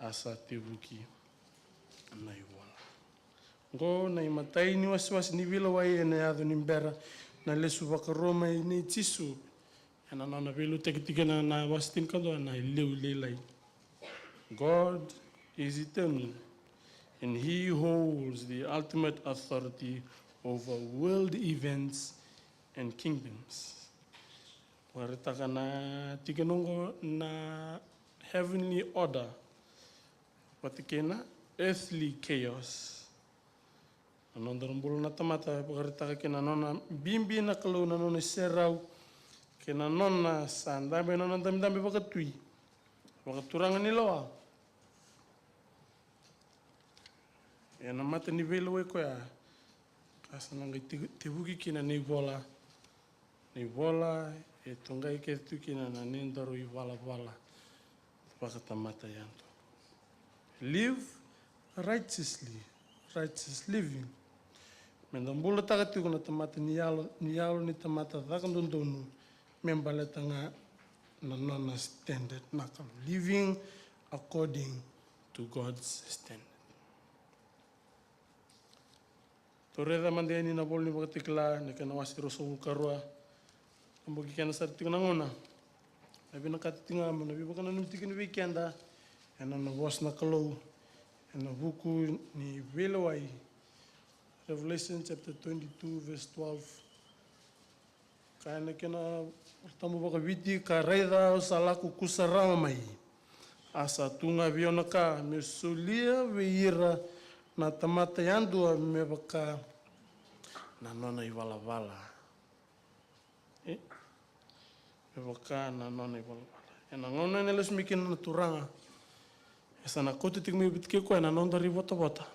a sa tevuki na ivola. Qo na imatai ni wasewase ni veilewai ena yaco ni bera na lesu vakarua mai nei Jisu. Ena nona veiliutaki tiko ena wase tinikadua na ileu lailai. God is eternal, and he holds the ultimate authority over world events and kingdoms. Vakaraitaka na tikina oqo na heavenly order vata kei na earthly chaos. Na noda bula na tamata, vakaraitaka kina na nona bibi na Kalou, na nona iserau, kei na nona sa dabe, na nona dabedabe vakatui, vakaturaga ni lewa. Ena mata ni veilewai koya, ka sa na qai te-, tevuki kina na ivola. Na ivola e toqai kece tu kina na nodaru ivalavala vakatamata yadua. Live righteously, righteous living. Meda bulataka tiko na tamata ni yalo, ni yalo ni tamata caka dodonu, me baleta ga na nona standard na Kalou. Living according to God's standard. Tou raica mada yani na ivola ni Vakatakila, na kena wase ruasagavulu ka rua. Na bogi kena sara tiko na gauna. Na vinakata tiko ga mo na veivakananumi tiko ni vei keda ena nona vosa na Kalou ena vuku ni veilewai. Revelation chapter twenty-two, verse twelve. Kaya na kena Tabu vakaviti, ka raica au sa lako kusarawa mai. A sa tu ga vei au na ka meu solia vei ira na tamata yadua me vaka na nona ivalavala. E? Me vaka na nona ivalavala. Ena gauna ena lesu mai kina na Turaga, e sa na kauta tiko mai vata kei koya na nodaru ivotavota.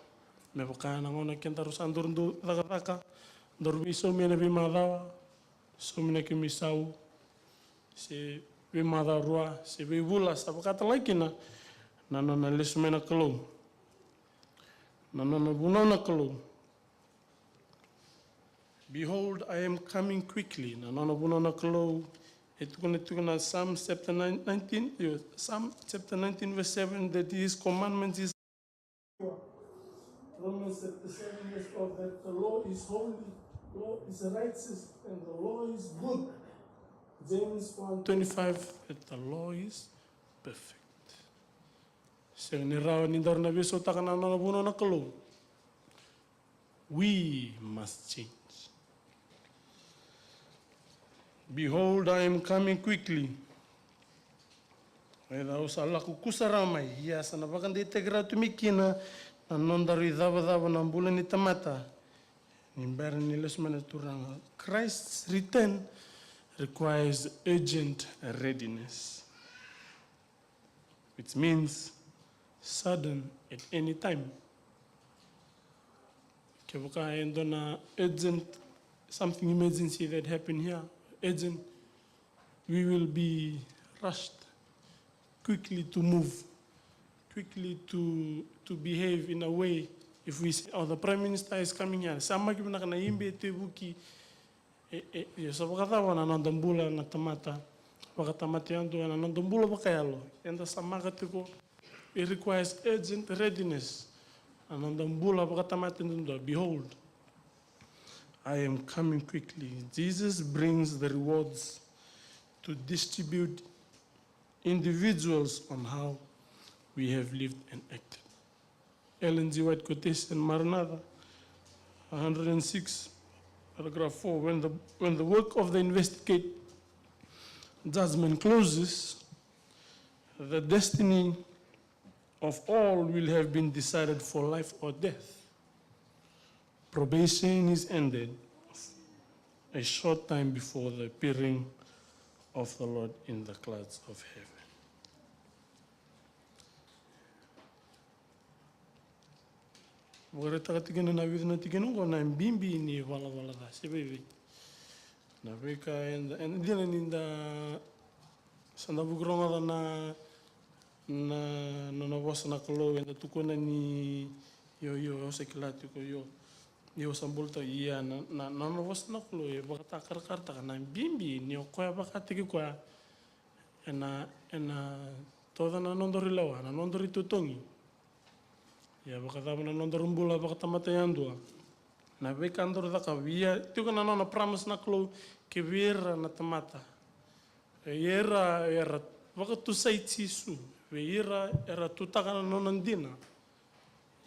Me vaka na gauna kedaru sa daru dau cakacaka, daru veisaumi ena veimacawa, saumi na kemu isau, se veimacawa rua, se veivula, sa vaka tale ga kina na nona lesu mai na Kalou. Na nona vunau na Kalou. Behold, I am coming quickly. Na nona vunau na Kalou e tukuna tiko na Psalm chapter nine, nineteen, io, Psalm chapter nineteen verse seven, that his commandments is Romans chapter seven verse twelve, that the law is holy, law is righteous, and the law is good. James one twenty-five, that the law is perfect. Sega ni rawa ni daru na veisautaka na nona vunau na Kalou. We must change. Behold, I am coming quickly. Raica au sa lako kusarawa mai. Ia sa na vakadeitaki rawa tu mai kina na nodaru icavacava na bula ni tamata ni bera ni lesu mai na Turaga. Christ's return requires urgent readiness, which means sudden, at any time. Kevaka e dua na urgent, something emergency that happened here, urgent, we will be rushed quickly to move, quickly to, to behave in a way. If we say, "Oh, the Prime Minister is coming here," sa maki vinaka na ibe e tevuki. E, e, io, sa vakacava na noda bula na tamata vakatamata yadua, na noda bula vakayalo? Eda sa maka tiko. It requires urgent readiness. Na noda bula vakatamata yadua. Behold, I am coming quickly. Jesus brings the rewards to distribute individuals on how we have lived and acted. Ellen G. White quotation, Maranatha, one hundred and six, paragraph four. When the, when the work of the investigate judgment closes, the destiny of all will have been decided for life or death. Probation is ended a short time before the appearing of the Lord in the clouds of heaven. Vakaraitaka tikina na vica na tikina oqo na bibi ni valavala ca se vei vei. Na veika eda, eda dina ni da sa da vuki rogoca na, na, na nona vosa na Kalou, eda tukuna ni io, io, au sa kila tiko, io, io, au sa bula tiko. Ia na, na, na nona vosa na Kalou e vakatakarakarataka na bibi ni o koya vakataki koya ena, ena toca na nodaru lewa, na nodaru itotogi. Ia vakacava na nodaru bula vakatamata yadua? Na veika daru cakava, ia tiko na nona promise na Kalou ki vei ira na tamata. Vei ira era vakatusai Jisu, vei ira era tutaka na nona dina.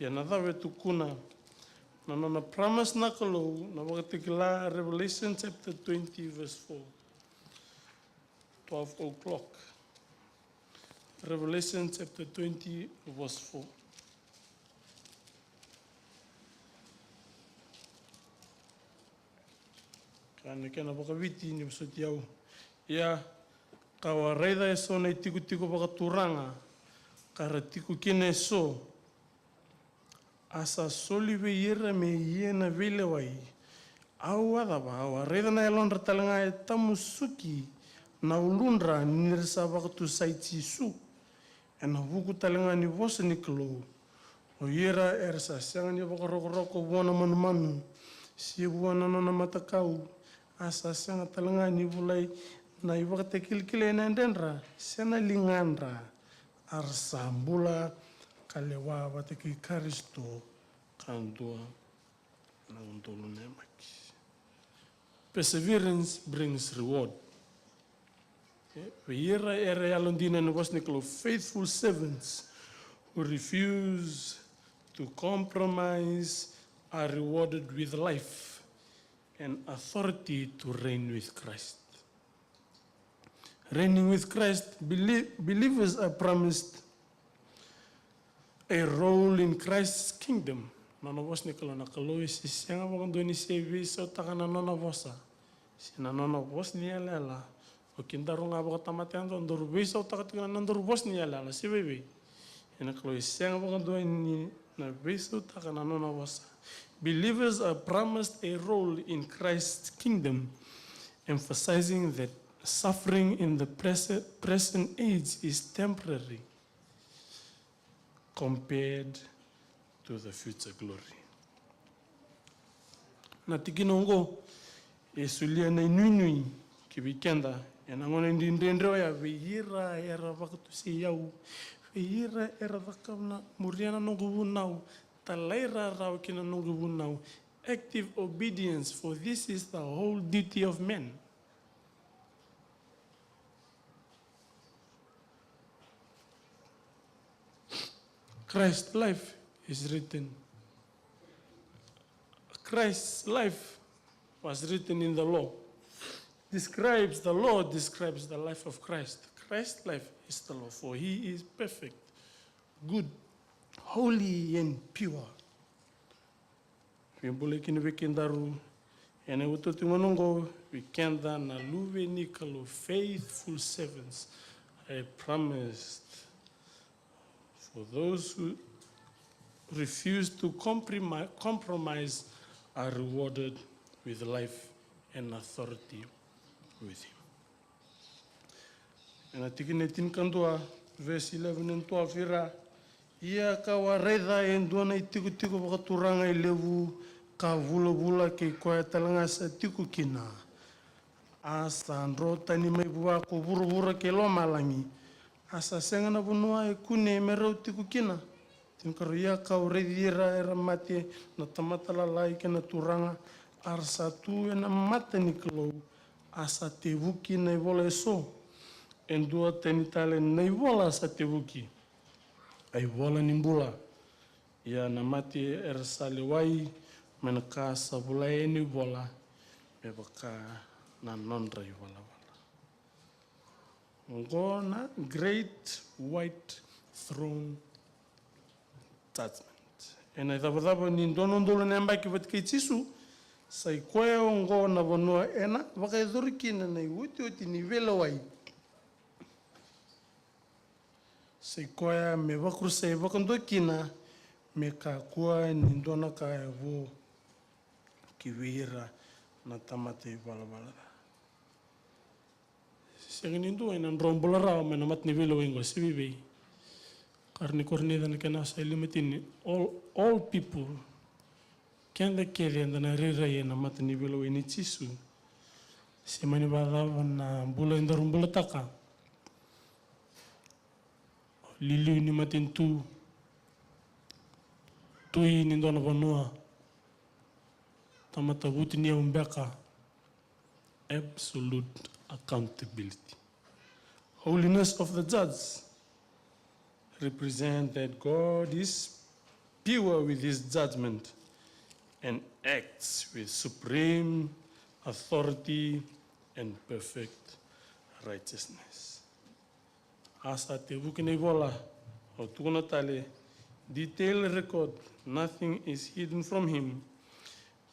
Ia na cava e tukuna na nona promise na Kalou, na Vakatakila, Revelation chapter twenty verse four. Twelve o'clock. Revelation chapter twenty, verse four. Ka na kena vakaviti ni vosoti au. Ia, kau a raica eso na itikotiko vakaturaga, ka ra tiko kina eso. A sa soli vei ira me ia na veilewai. Au a cava? Au a raica na yalodra tale ga e tamusuki na uludra ni ra sa vakatusai Jisu. Ena vuku tale ga ni vosa ni Kalou. O ira era sa sega ni vakarokoroko vua na manumanu, se vua na nona matakau, a sa sega tale ga ni volai na ivakatakilakila ena yadredra, se na ligadra, a ra sa bula ka lewa vata kei Karisito ka dua na udolu na yabaki. Perseverance brings reward. E, vei ira era yalodina ena vosa ni Kalou, faithful servants who refuse to compromise are rewarded with life an authority to reign with Christ. Reigning with Christ, belie-, believers are promised a role in Christ's kingdom. Nona vosa ni Kalou, na Kalou e se sega vakadua ni se veisautaka na nona vosa se na nona vosa ni yalayala. O kedaru ga vakatamata yadua daru veisautaka tiko na nodaru vosa ni yalayala se vei vei. Ia na Kalou e sega vakadua ni na veisautaka na nona vosa. Believers are promised a role in Christ's kingdom, emphasizing that suffering in the prese-, present age is temporary compared to the future glory. Na tikina oqo e solia na inuinui ki vei keda ena gauna dredredre oya, vei ira era vakatusei au, vei ira era cakava na, muria na noqu vunau, talairawarawa ki na noqu vunau. Active obedience, for this is the whole duty of men. Christ's life is written. Christ's life was written in the law. Describes the law, describes the life of Christ. Christ's life is the law, for he is perfect, good, holy, and pure. Veibulai kina vei kedaru ena iotioti ni gauna oqo, vei keda na luve ni Kalou, faithful servants, a promise for those who refuse to comprimi-, compromise are rewarded with life and authority with him. Ena tikina e tinikadua, verse eleven and twelve, ira: Ia kau a raica e dua na itikotiko vakaturaga e levu ka vulavula, kei koya tale ga sa tiko kina. A sa dro tani mai vua ko vuravura kei lomalagi. A sa sega na vanua e kune me rau tiko kina. Tinikarua: Ia kau raici ira era mate, na tamata lalai kei na turaga, a ra sa tu ena mata ni Kalou. A sa tevuki na ivola eso. E dua tani tale na ivola sa tevuki, a ivola ni bula. Ia na mate era sa lewai mai na ka sa volai ena ivola, me vaka na nodra ivalavala. Oqo na Great White Throne Judgment. Ena icavacava ni dua na udolu na yabaki vata kei Jisu, sa i koya oqo na vanua ena vakayacori kina na iotioti ni veilewai. Sa i koya me vakarusai vakadua kina, me kakua ni dua na ka e vo ki vei ira na tamata ivalavala ca. Sega ni dua ena dro bula rawa mai na mata ni veilewai oqo, se vei vei. Karua ni Korinica na kena wase lima tini, all, all people, keda kece eda na rairai ena mata ni veilewai nei Jisu. Se mani vakacava na bula edaru bulataka, liliu ni matanitu, tui ni dua na vanua, tamata vutuniyau beka, absolute accountability. Holiness of the judge represent that God is pure with his judgment and acts with supreme authority and perfect righteousness. A sa tevuki na ivola, au tukuna tale, detailed record, nothing is hidden from him.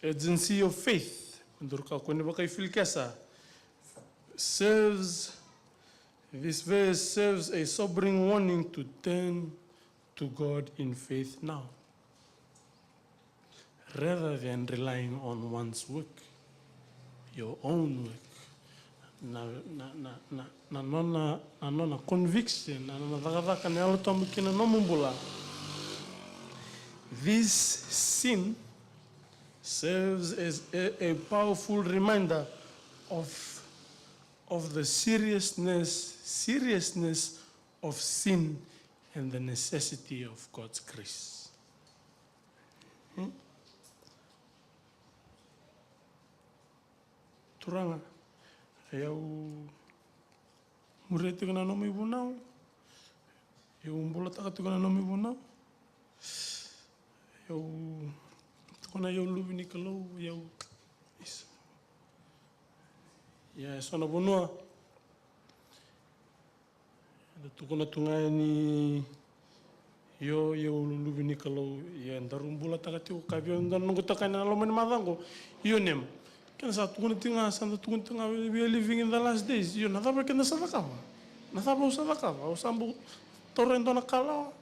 Urgency of faith, duru ka koni vakaifilikesa, serves, this verse serves a sobering warning to turn to God in faith now, rather than relying on one's work, your own work. Na, na, na, na, na nona, na nona conviction, na nona cakacaka na Yalo Tabu ki na nomu bula. This sin serves as a, a powerful reminder of, of the seriousness, seriousness of sin and the necessity of God's grace. Hmm? Turaga, au muria tiko na nomu ivunau, au bulataka tiko na nomu ivunau, au tukuna au luve ni Kalou, au, isa. Ia, e so na vanua eda tukuna tu ga ni, io, io, uluvi ni Kalou, ia daru bulataka tiko ka via dua na noqu itokani ena loma ni macawa oqo. Io, nem. Keda sa tukuna tiko ga, sa da tukuna tiko ga, we, we are living in the last days. Io, na cava keda sa cakava? Na cava au sa cakava? Au sa bau taura e dua na kalawa?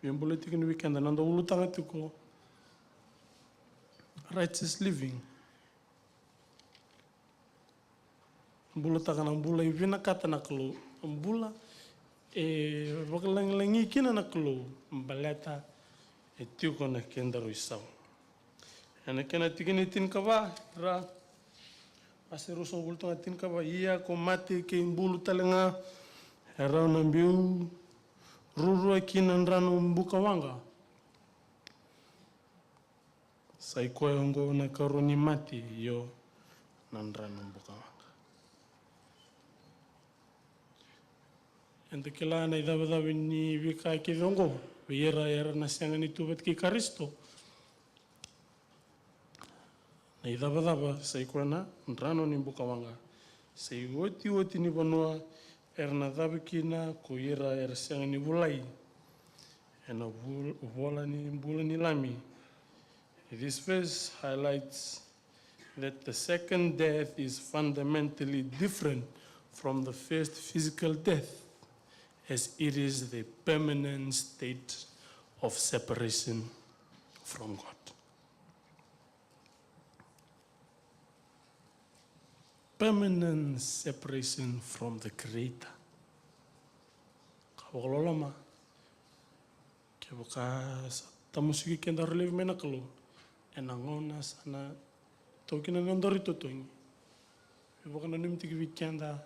Via bulai tiko ni vei keda na noda ulutaga tiko, righteous living. Bulataka na bula e vinakata na Kalou. Na bula e vakalagilagi kina na Kalou. Baleta e tiko na kedaru isau. Ena kena tikina e tinikava, ra, wase ruasagavulu toka tinikava, ia ko mate kei bulu tale ga e rau na biu ruarua ki na drano bukawaqa. Sa i koya oqo na ikarua ni mate, io, na drano bukawaqa. Eda kila na icavacava ni veika kece oqo vei ira era na sega ni tu vata kei Karisito. Na icavacava sa i koya na drano ni bukawaqa. Sa i otioti ni vanua era na cava kina ko ira era sega ni volai ena vol-, vola ni bula ni Lami. This verse highlights that the second death is fundamentally different from the first physical death, as it is the permanent state of separation from God. Permanent separation from the Creator. Ka vakaloloma, kevaka sa tamusuki kedaru laivi mai na Kalou, ena gauna sa na taukena na nodaru itotogi. Veivakananumi tiko vei keda,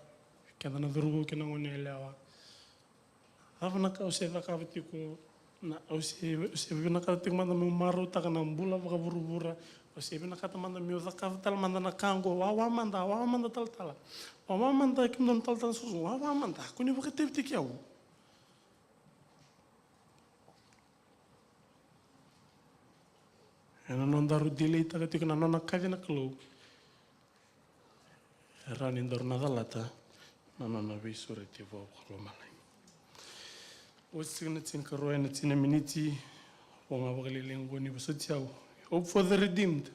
vei keda na cauravou kei na goneyalewa. Cava na ka au se cakava tiko, na, au se, au se vinakata tiko mada meu marautaka na bula vakavuravura, au se vinakata mada meu cakava tale mada na ka oqo, wawa mada, wawa mada talatala, wawa mada kemudou na talatala soso, wawa mada, ko ni vakatevitaki au. Ena nodaru delay-taka tiko na nona kaci na Kalou, e rawa ni daru na calata na nona veisureti vakalomalagi. Oti tiko na tinikarua ena tini na miniti, vo ga vakalailai oqo ni vosoti au. Hope for the redeemed.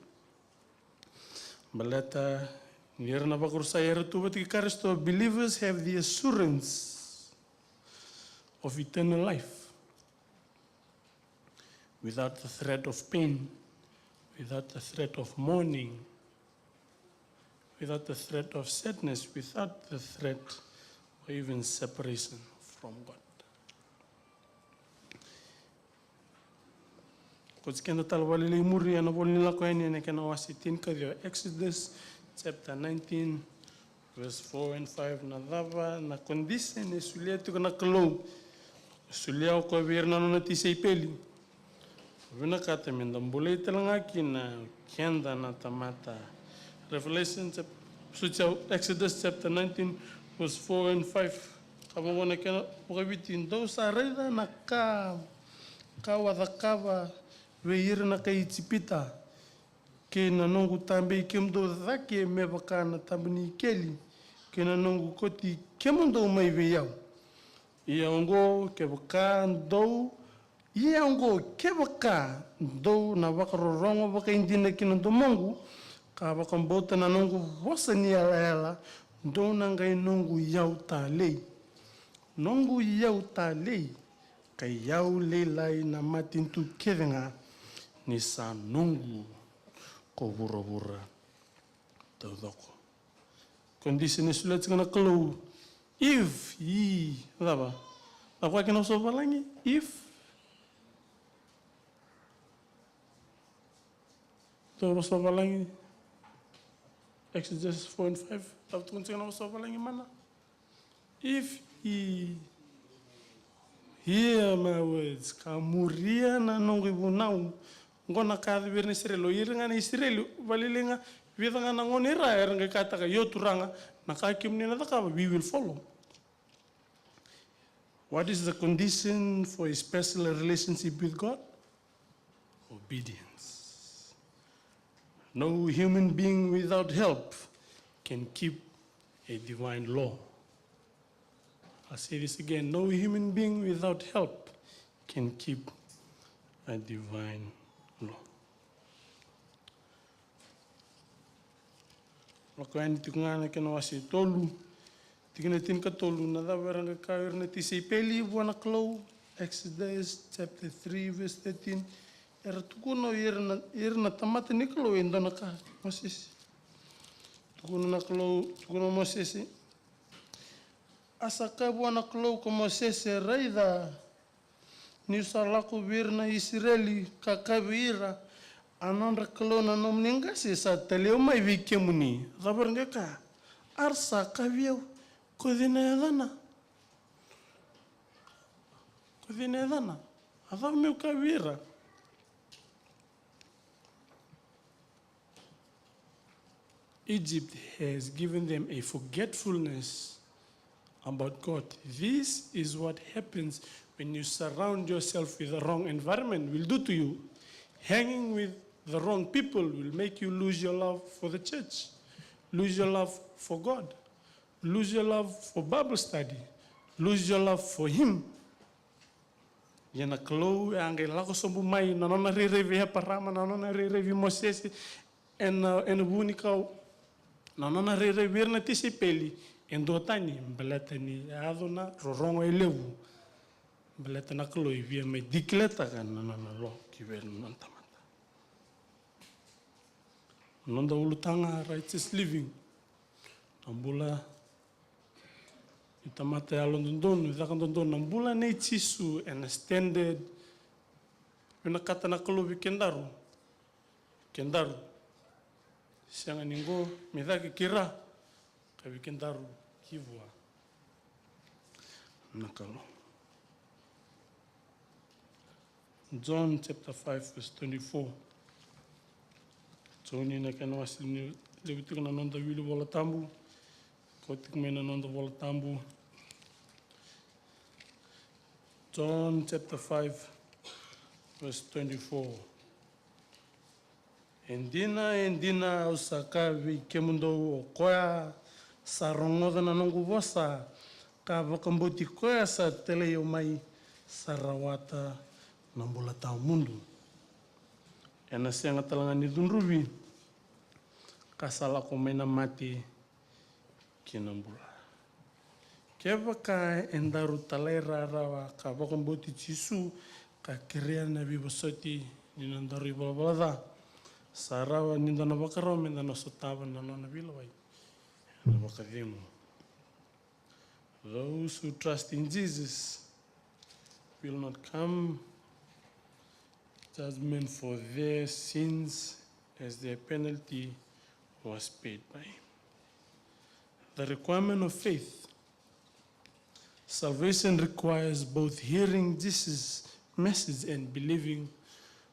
Baleta ni ira na vakarusai era tu vata kei Karisito, believers have the assurance of eternal life. Without the threat of pain, without the threat of mourning, without the threat of sadness, without the threat or even separation from God. Ko tsi keda tale vakalailai muri ena vola ni Lako Yani ena kena wase tinikaciwa, Exodus chapter nineteen, verse four and five, na cava na condition e solia tiko na Kalou, e solia o koya vei ira na nona tisaipeli. Vinakata meda bulai tale ga kina keda na tamata. Revelation chap-, sutia, Exodus chapter nineteen, verse four and five. Ka vaqo na kena vakaviti, dou sa raica na ka, ka au a cakava vei ira na kai Ijipita, kei na noqu tabei kemudou cake me vaka na taba ni ikeli, kei na noqu kauti kemudou mai vei au. Ia oqo kevaka dou, ia oqo kevaka dou na vakarorogo vakaidina ki na domoqu, ka vakabauta na noqu vosa ni yalayala, dou na qai noqu iyau talei. Noqu iyau talei, ka iyau lailai na matanitu kece ga, ni sa noqu ko vuravura taucoko. Condition e solia tiko na Kalou. If, i, cava? Na vaka kina vosa vavalagi? If. Dou vosa vavalagi. Exodus four and five. Cava tukuna tiko na vosa vavalagi mana? If ye hear my words, ka muria na noqu ivunau. Oqo na ka vei ira na Isireli, o ira ga na Isireli, vakalailai ga, vica ga na gone i ra era qai kaya, io Turaga, na ka kemuni na cakava, we will follow. What is the condition for a special relationship with God? Obedience. No human being without help can keep a divine law. I'll say this again. No human being without help can keep a divine law. Lako yani tiko ga na kena wase tolu, tikina tinikatolu, na cava era qai kaya o ira na tisaipeli vua na Kalou, Exodus chapter three, verse thirteen. Era tukuna o ira na, ira na tamata ni Kalou e dua na ka, Mosese. Tukuna na Kalou, tukuna o Mosese. A sa kaya vua na Kalou ko Mosese, raica, niu sa lako vei ira na Isireli, ka kaya vei ira, a nodra Kalou na nomuni qase sa talai au mai vei kemuni. A cava era qai kaya? A ra sa kaya vei au, ko cei na yacana? Ko cei na yacana? A cava meu kaya vei ira? Egypt has given them a forgetfulness about God. This is what happens when you surround yourself with the wrong environment will do to you. Hanging with the wrong people will make you lose your love for the church, lose your love for God, lose your love for Bible study, lose your love for Him. Ia na Kalou e a qai lako sobu mai na nona rairai vei Eparama, na nona rairai vei Mosese, ena, ena vunikau, na nona rairai vei ira na tisaipeli, e duatani, baleta ni yaco na rorogo e levu, baleta na Kalou e via mai dikiletaka na nona lo ki vei ira na nona tamata. Noda ulutaga, righteous living, na bula ni tamata yalododonu, caka dodonu, na bula nei Jisu ena standard vinakata na Kalou vei kedaru. Kedaru sega ni qo me cake ki ra, ka vei kedaru ki vua na Kalou. John chapter five, verse twenty-four. Joni na kena wase ni levu tiko na noda wili Vola Tabu. Ko tiko mai na noda Vola Tabu. John chapter five, verse twenty-four. E dina, e dina, au sa kaya vei kemudou, o koya sa rogoca na noqu vosa, ka vakabauti koya sa talai au mai, sa rawata na bula tawamudu. Ena sega tale ga ni cudruvi, ka sa lako mai na mate ki na bula. Kevaka e daru talairawarawa ka vakabauti Jisu, ka kerea na veivosoti ni nodaru ivalavala ca, sa rawa ni da na vakarau me da na sotava na nona veilewai ena vakacegu. Those who trust in Jesus will not come judgment, for their sins as their penalty was paid by Him. The requirement of faith. Salvation requires both hearing Jesus' message and believing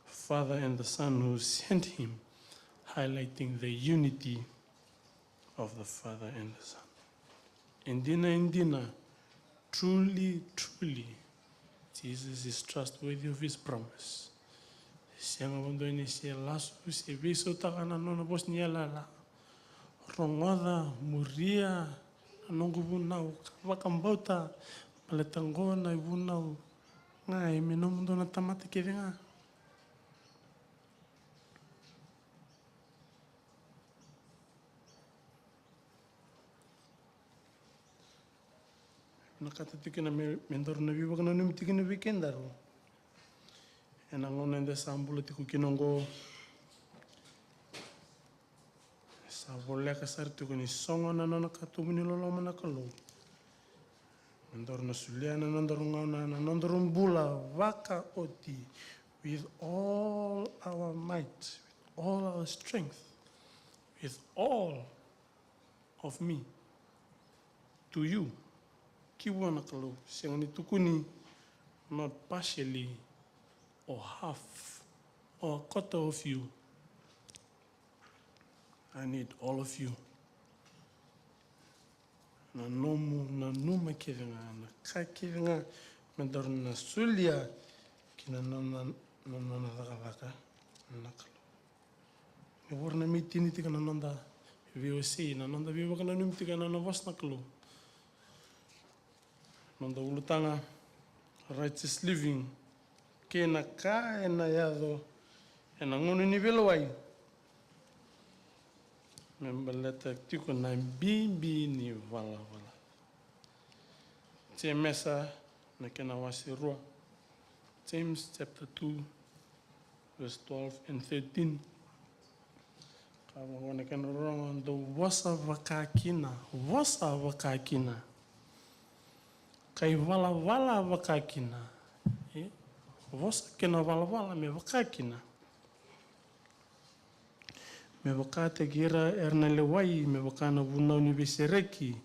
Father and the Son who sent Him, highlighting the unity of the Father and the Son. E dina, e dina, truly, truly, Jesus is trustworthy of His promise. Sega vakadua ni se lasu se veisautaka na nona vosa ni yalayala. Rogoca, muria na noqu vunau, ka vakabauta, baleta qo na ivunau ga e me nomudou na tamata kece ga. Vinakata tiko kina me, me daru na veivakananumi tiko kina vei kedaru ena gauna eda sa bula tiko kina oqo. Sa voleka sara tiko ni sogo na nona katuba ni loloma na Kalou. Me daru na solia na nodaru gauna, na nodaru bula vakaoti, with all our might, with all our strength, with all of me to you. Ki vua na Kalou, sega ni tukuni, not partially or half or a quarter of you. I need all of you. Na nomu nanuma kece ga, na ka kece ga me daru na solia ki na nona, na nona cakacaka. na Kalou. Ni vura na me tini tiko na noda veiwasei, na noda veivakananumi tiko ena nona vosa na Kalou. Noda ulutaga, righteous living, kei na ka ena yaco ena gauna ni veilewai. Me baleta tiko na bibi ni valavala. Jemesa na kena wase rua. James chapter two, verse twelve and thirteen. Ka vaqo na kena rorogo, dou vosa vakakina, vosa vakakina. Ka ivalavala vakakina. E? Vosa kei na valavala me vakakina. Me vakataki ira era na lewai, me vaka na vunau ni veisereki,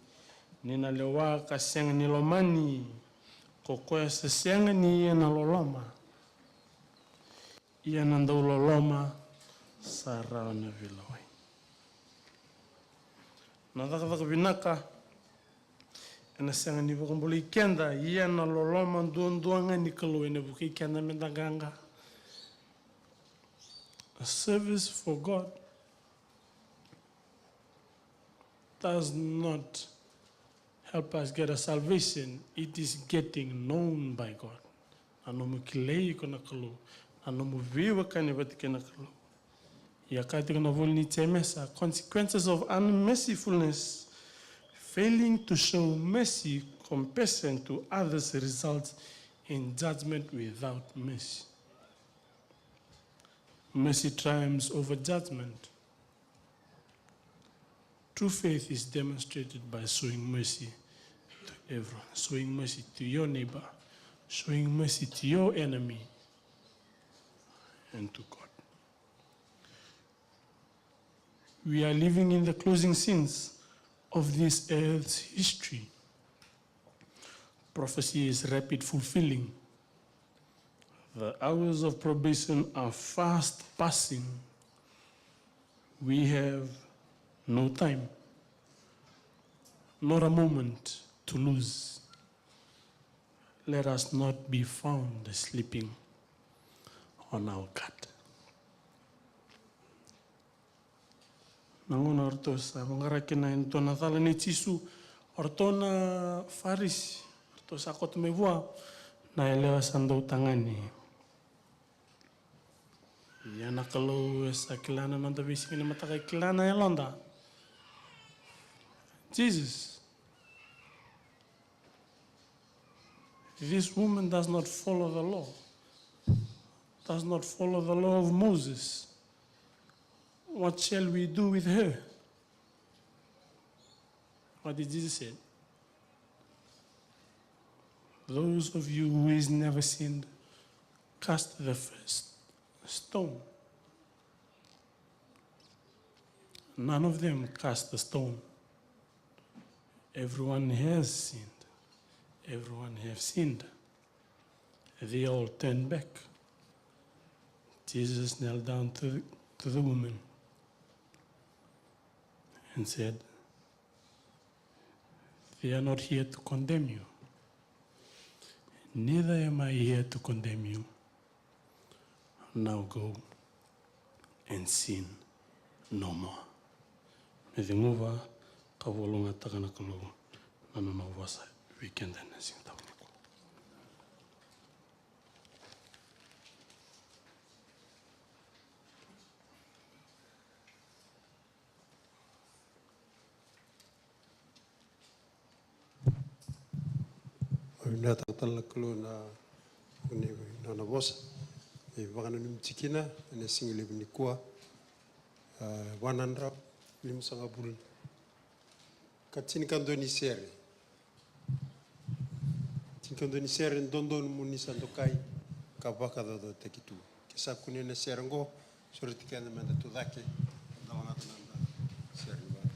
ni na lewa ka sega ni lomani, ko koya sa sega ni ia na loloma. Ia na dau loloma sa rawa na veilewai. Na cakacaka vinaka ena sega ni vakabulai keda, ia na loloma duadua ga ni Kalou ena vukei keda meda qaqa. A service for God does not help us get a salvation, it is getting known by God. Na nomu kilai iko na Kalou, na nomu veiwekani vata kei na Kalou. Ia ka tiko na vuli ni Jemesa, consequences of unmercifulness, failing to show mercy, compassion to others results in judgment without mercy. Mercy triumphs over judgment. True faith is demonstrated by showing mercy to everyone, showing mercy to your neighbor, showing mercy to your enemy, and to God. We are living in the closing scenes of this earth's history. Prophecy is rapid fulfilling. The hours of probation are fast passing. We have no time, not a moment to lose. Let us not be found sleeping on our guard. Na gauna o ratou sa vaqara kina e dua na cala nei Jisu, o ratou na Farisi, o ratou sa koto mai vua na yalewa sa dau tagane. Ia na Kalou e sa kila na noda veisiga ni mataka, e kila na yaloda. Jesus, this woman does not follow the law, does not follow the law of Moses. What shall we do with her? What did Jesus say? Those of you who is never sinned, cast the first stone. None of them cast the stone. Everyone has sinned. Everyone have sinned. They all turned back. Jesus knelt down to the, to the woman and said, "They are not here to condemn you. Neither am I here to condemn you. Now go and sin no more." Me ceguva ka vakalougatataka na Kalou na nona vosa vei keda ena siga taunikua. Vinakataka tale na Kalou na, na nona vosa e vakananumi tiko kina ena siga levu nikua. A, vanadrau limasagavulu ka tinikadua ni sere. Tinikadua ni sere dodonu mo ni sa dokai ka vakacaucautaki tu. Ke sa kunei na sere oqo, sureti keda meda tu cake, da lagata na noda sere ni vale.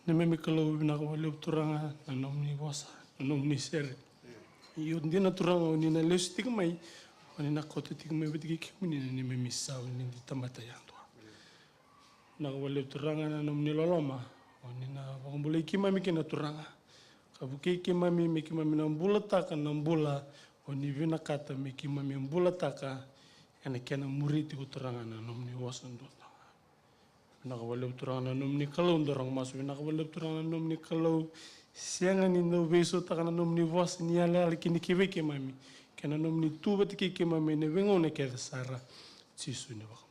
Neimami Kalou, vinaka vakalevu Turaga na nomuni vosa, na nomuni sere. Io dina Turaga, o ni na lesu tiko mai, o ni na kauta tiko mai vata kei kemuni na neimami isau ni da tamata yadua. Vinaka vakalevu Turaga na nomuni loloma, o ni na vakabulai keimami kina Turaga, ka vukei keimami me keimami na bulataka na bula o ni vinakata me keimami bulataka. Ena kena muri tiko Turaga na nomuni vosa duadua ga. Vinaka vakalevu Turaga na nomuni Kalou, dou rogo masu. Vinaka vakalevu Turaga na nomuni Kalou, sega ni dau veisautaka na nomuni vosa ni yalayala ki ni kivei keimami, kei na nomuni tu vata kei keimami ena veigauna kece sara. Jisu ni vaka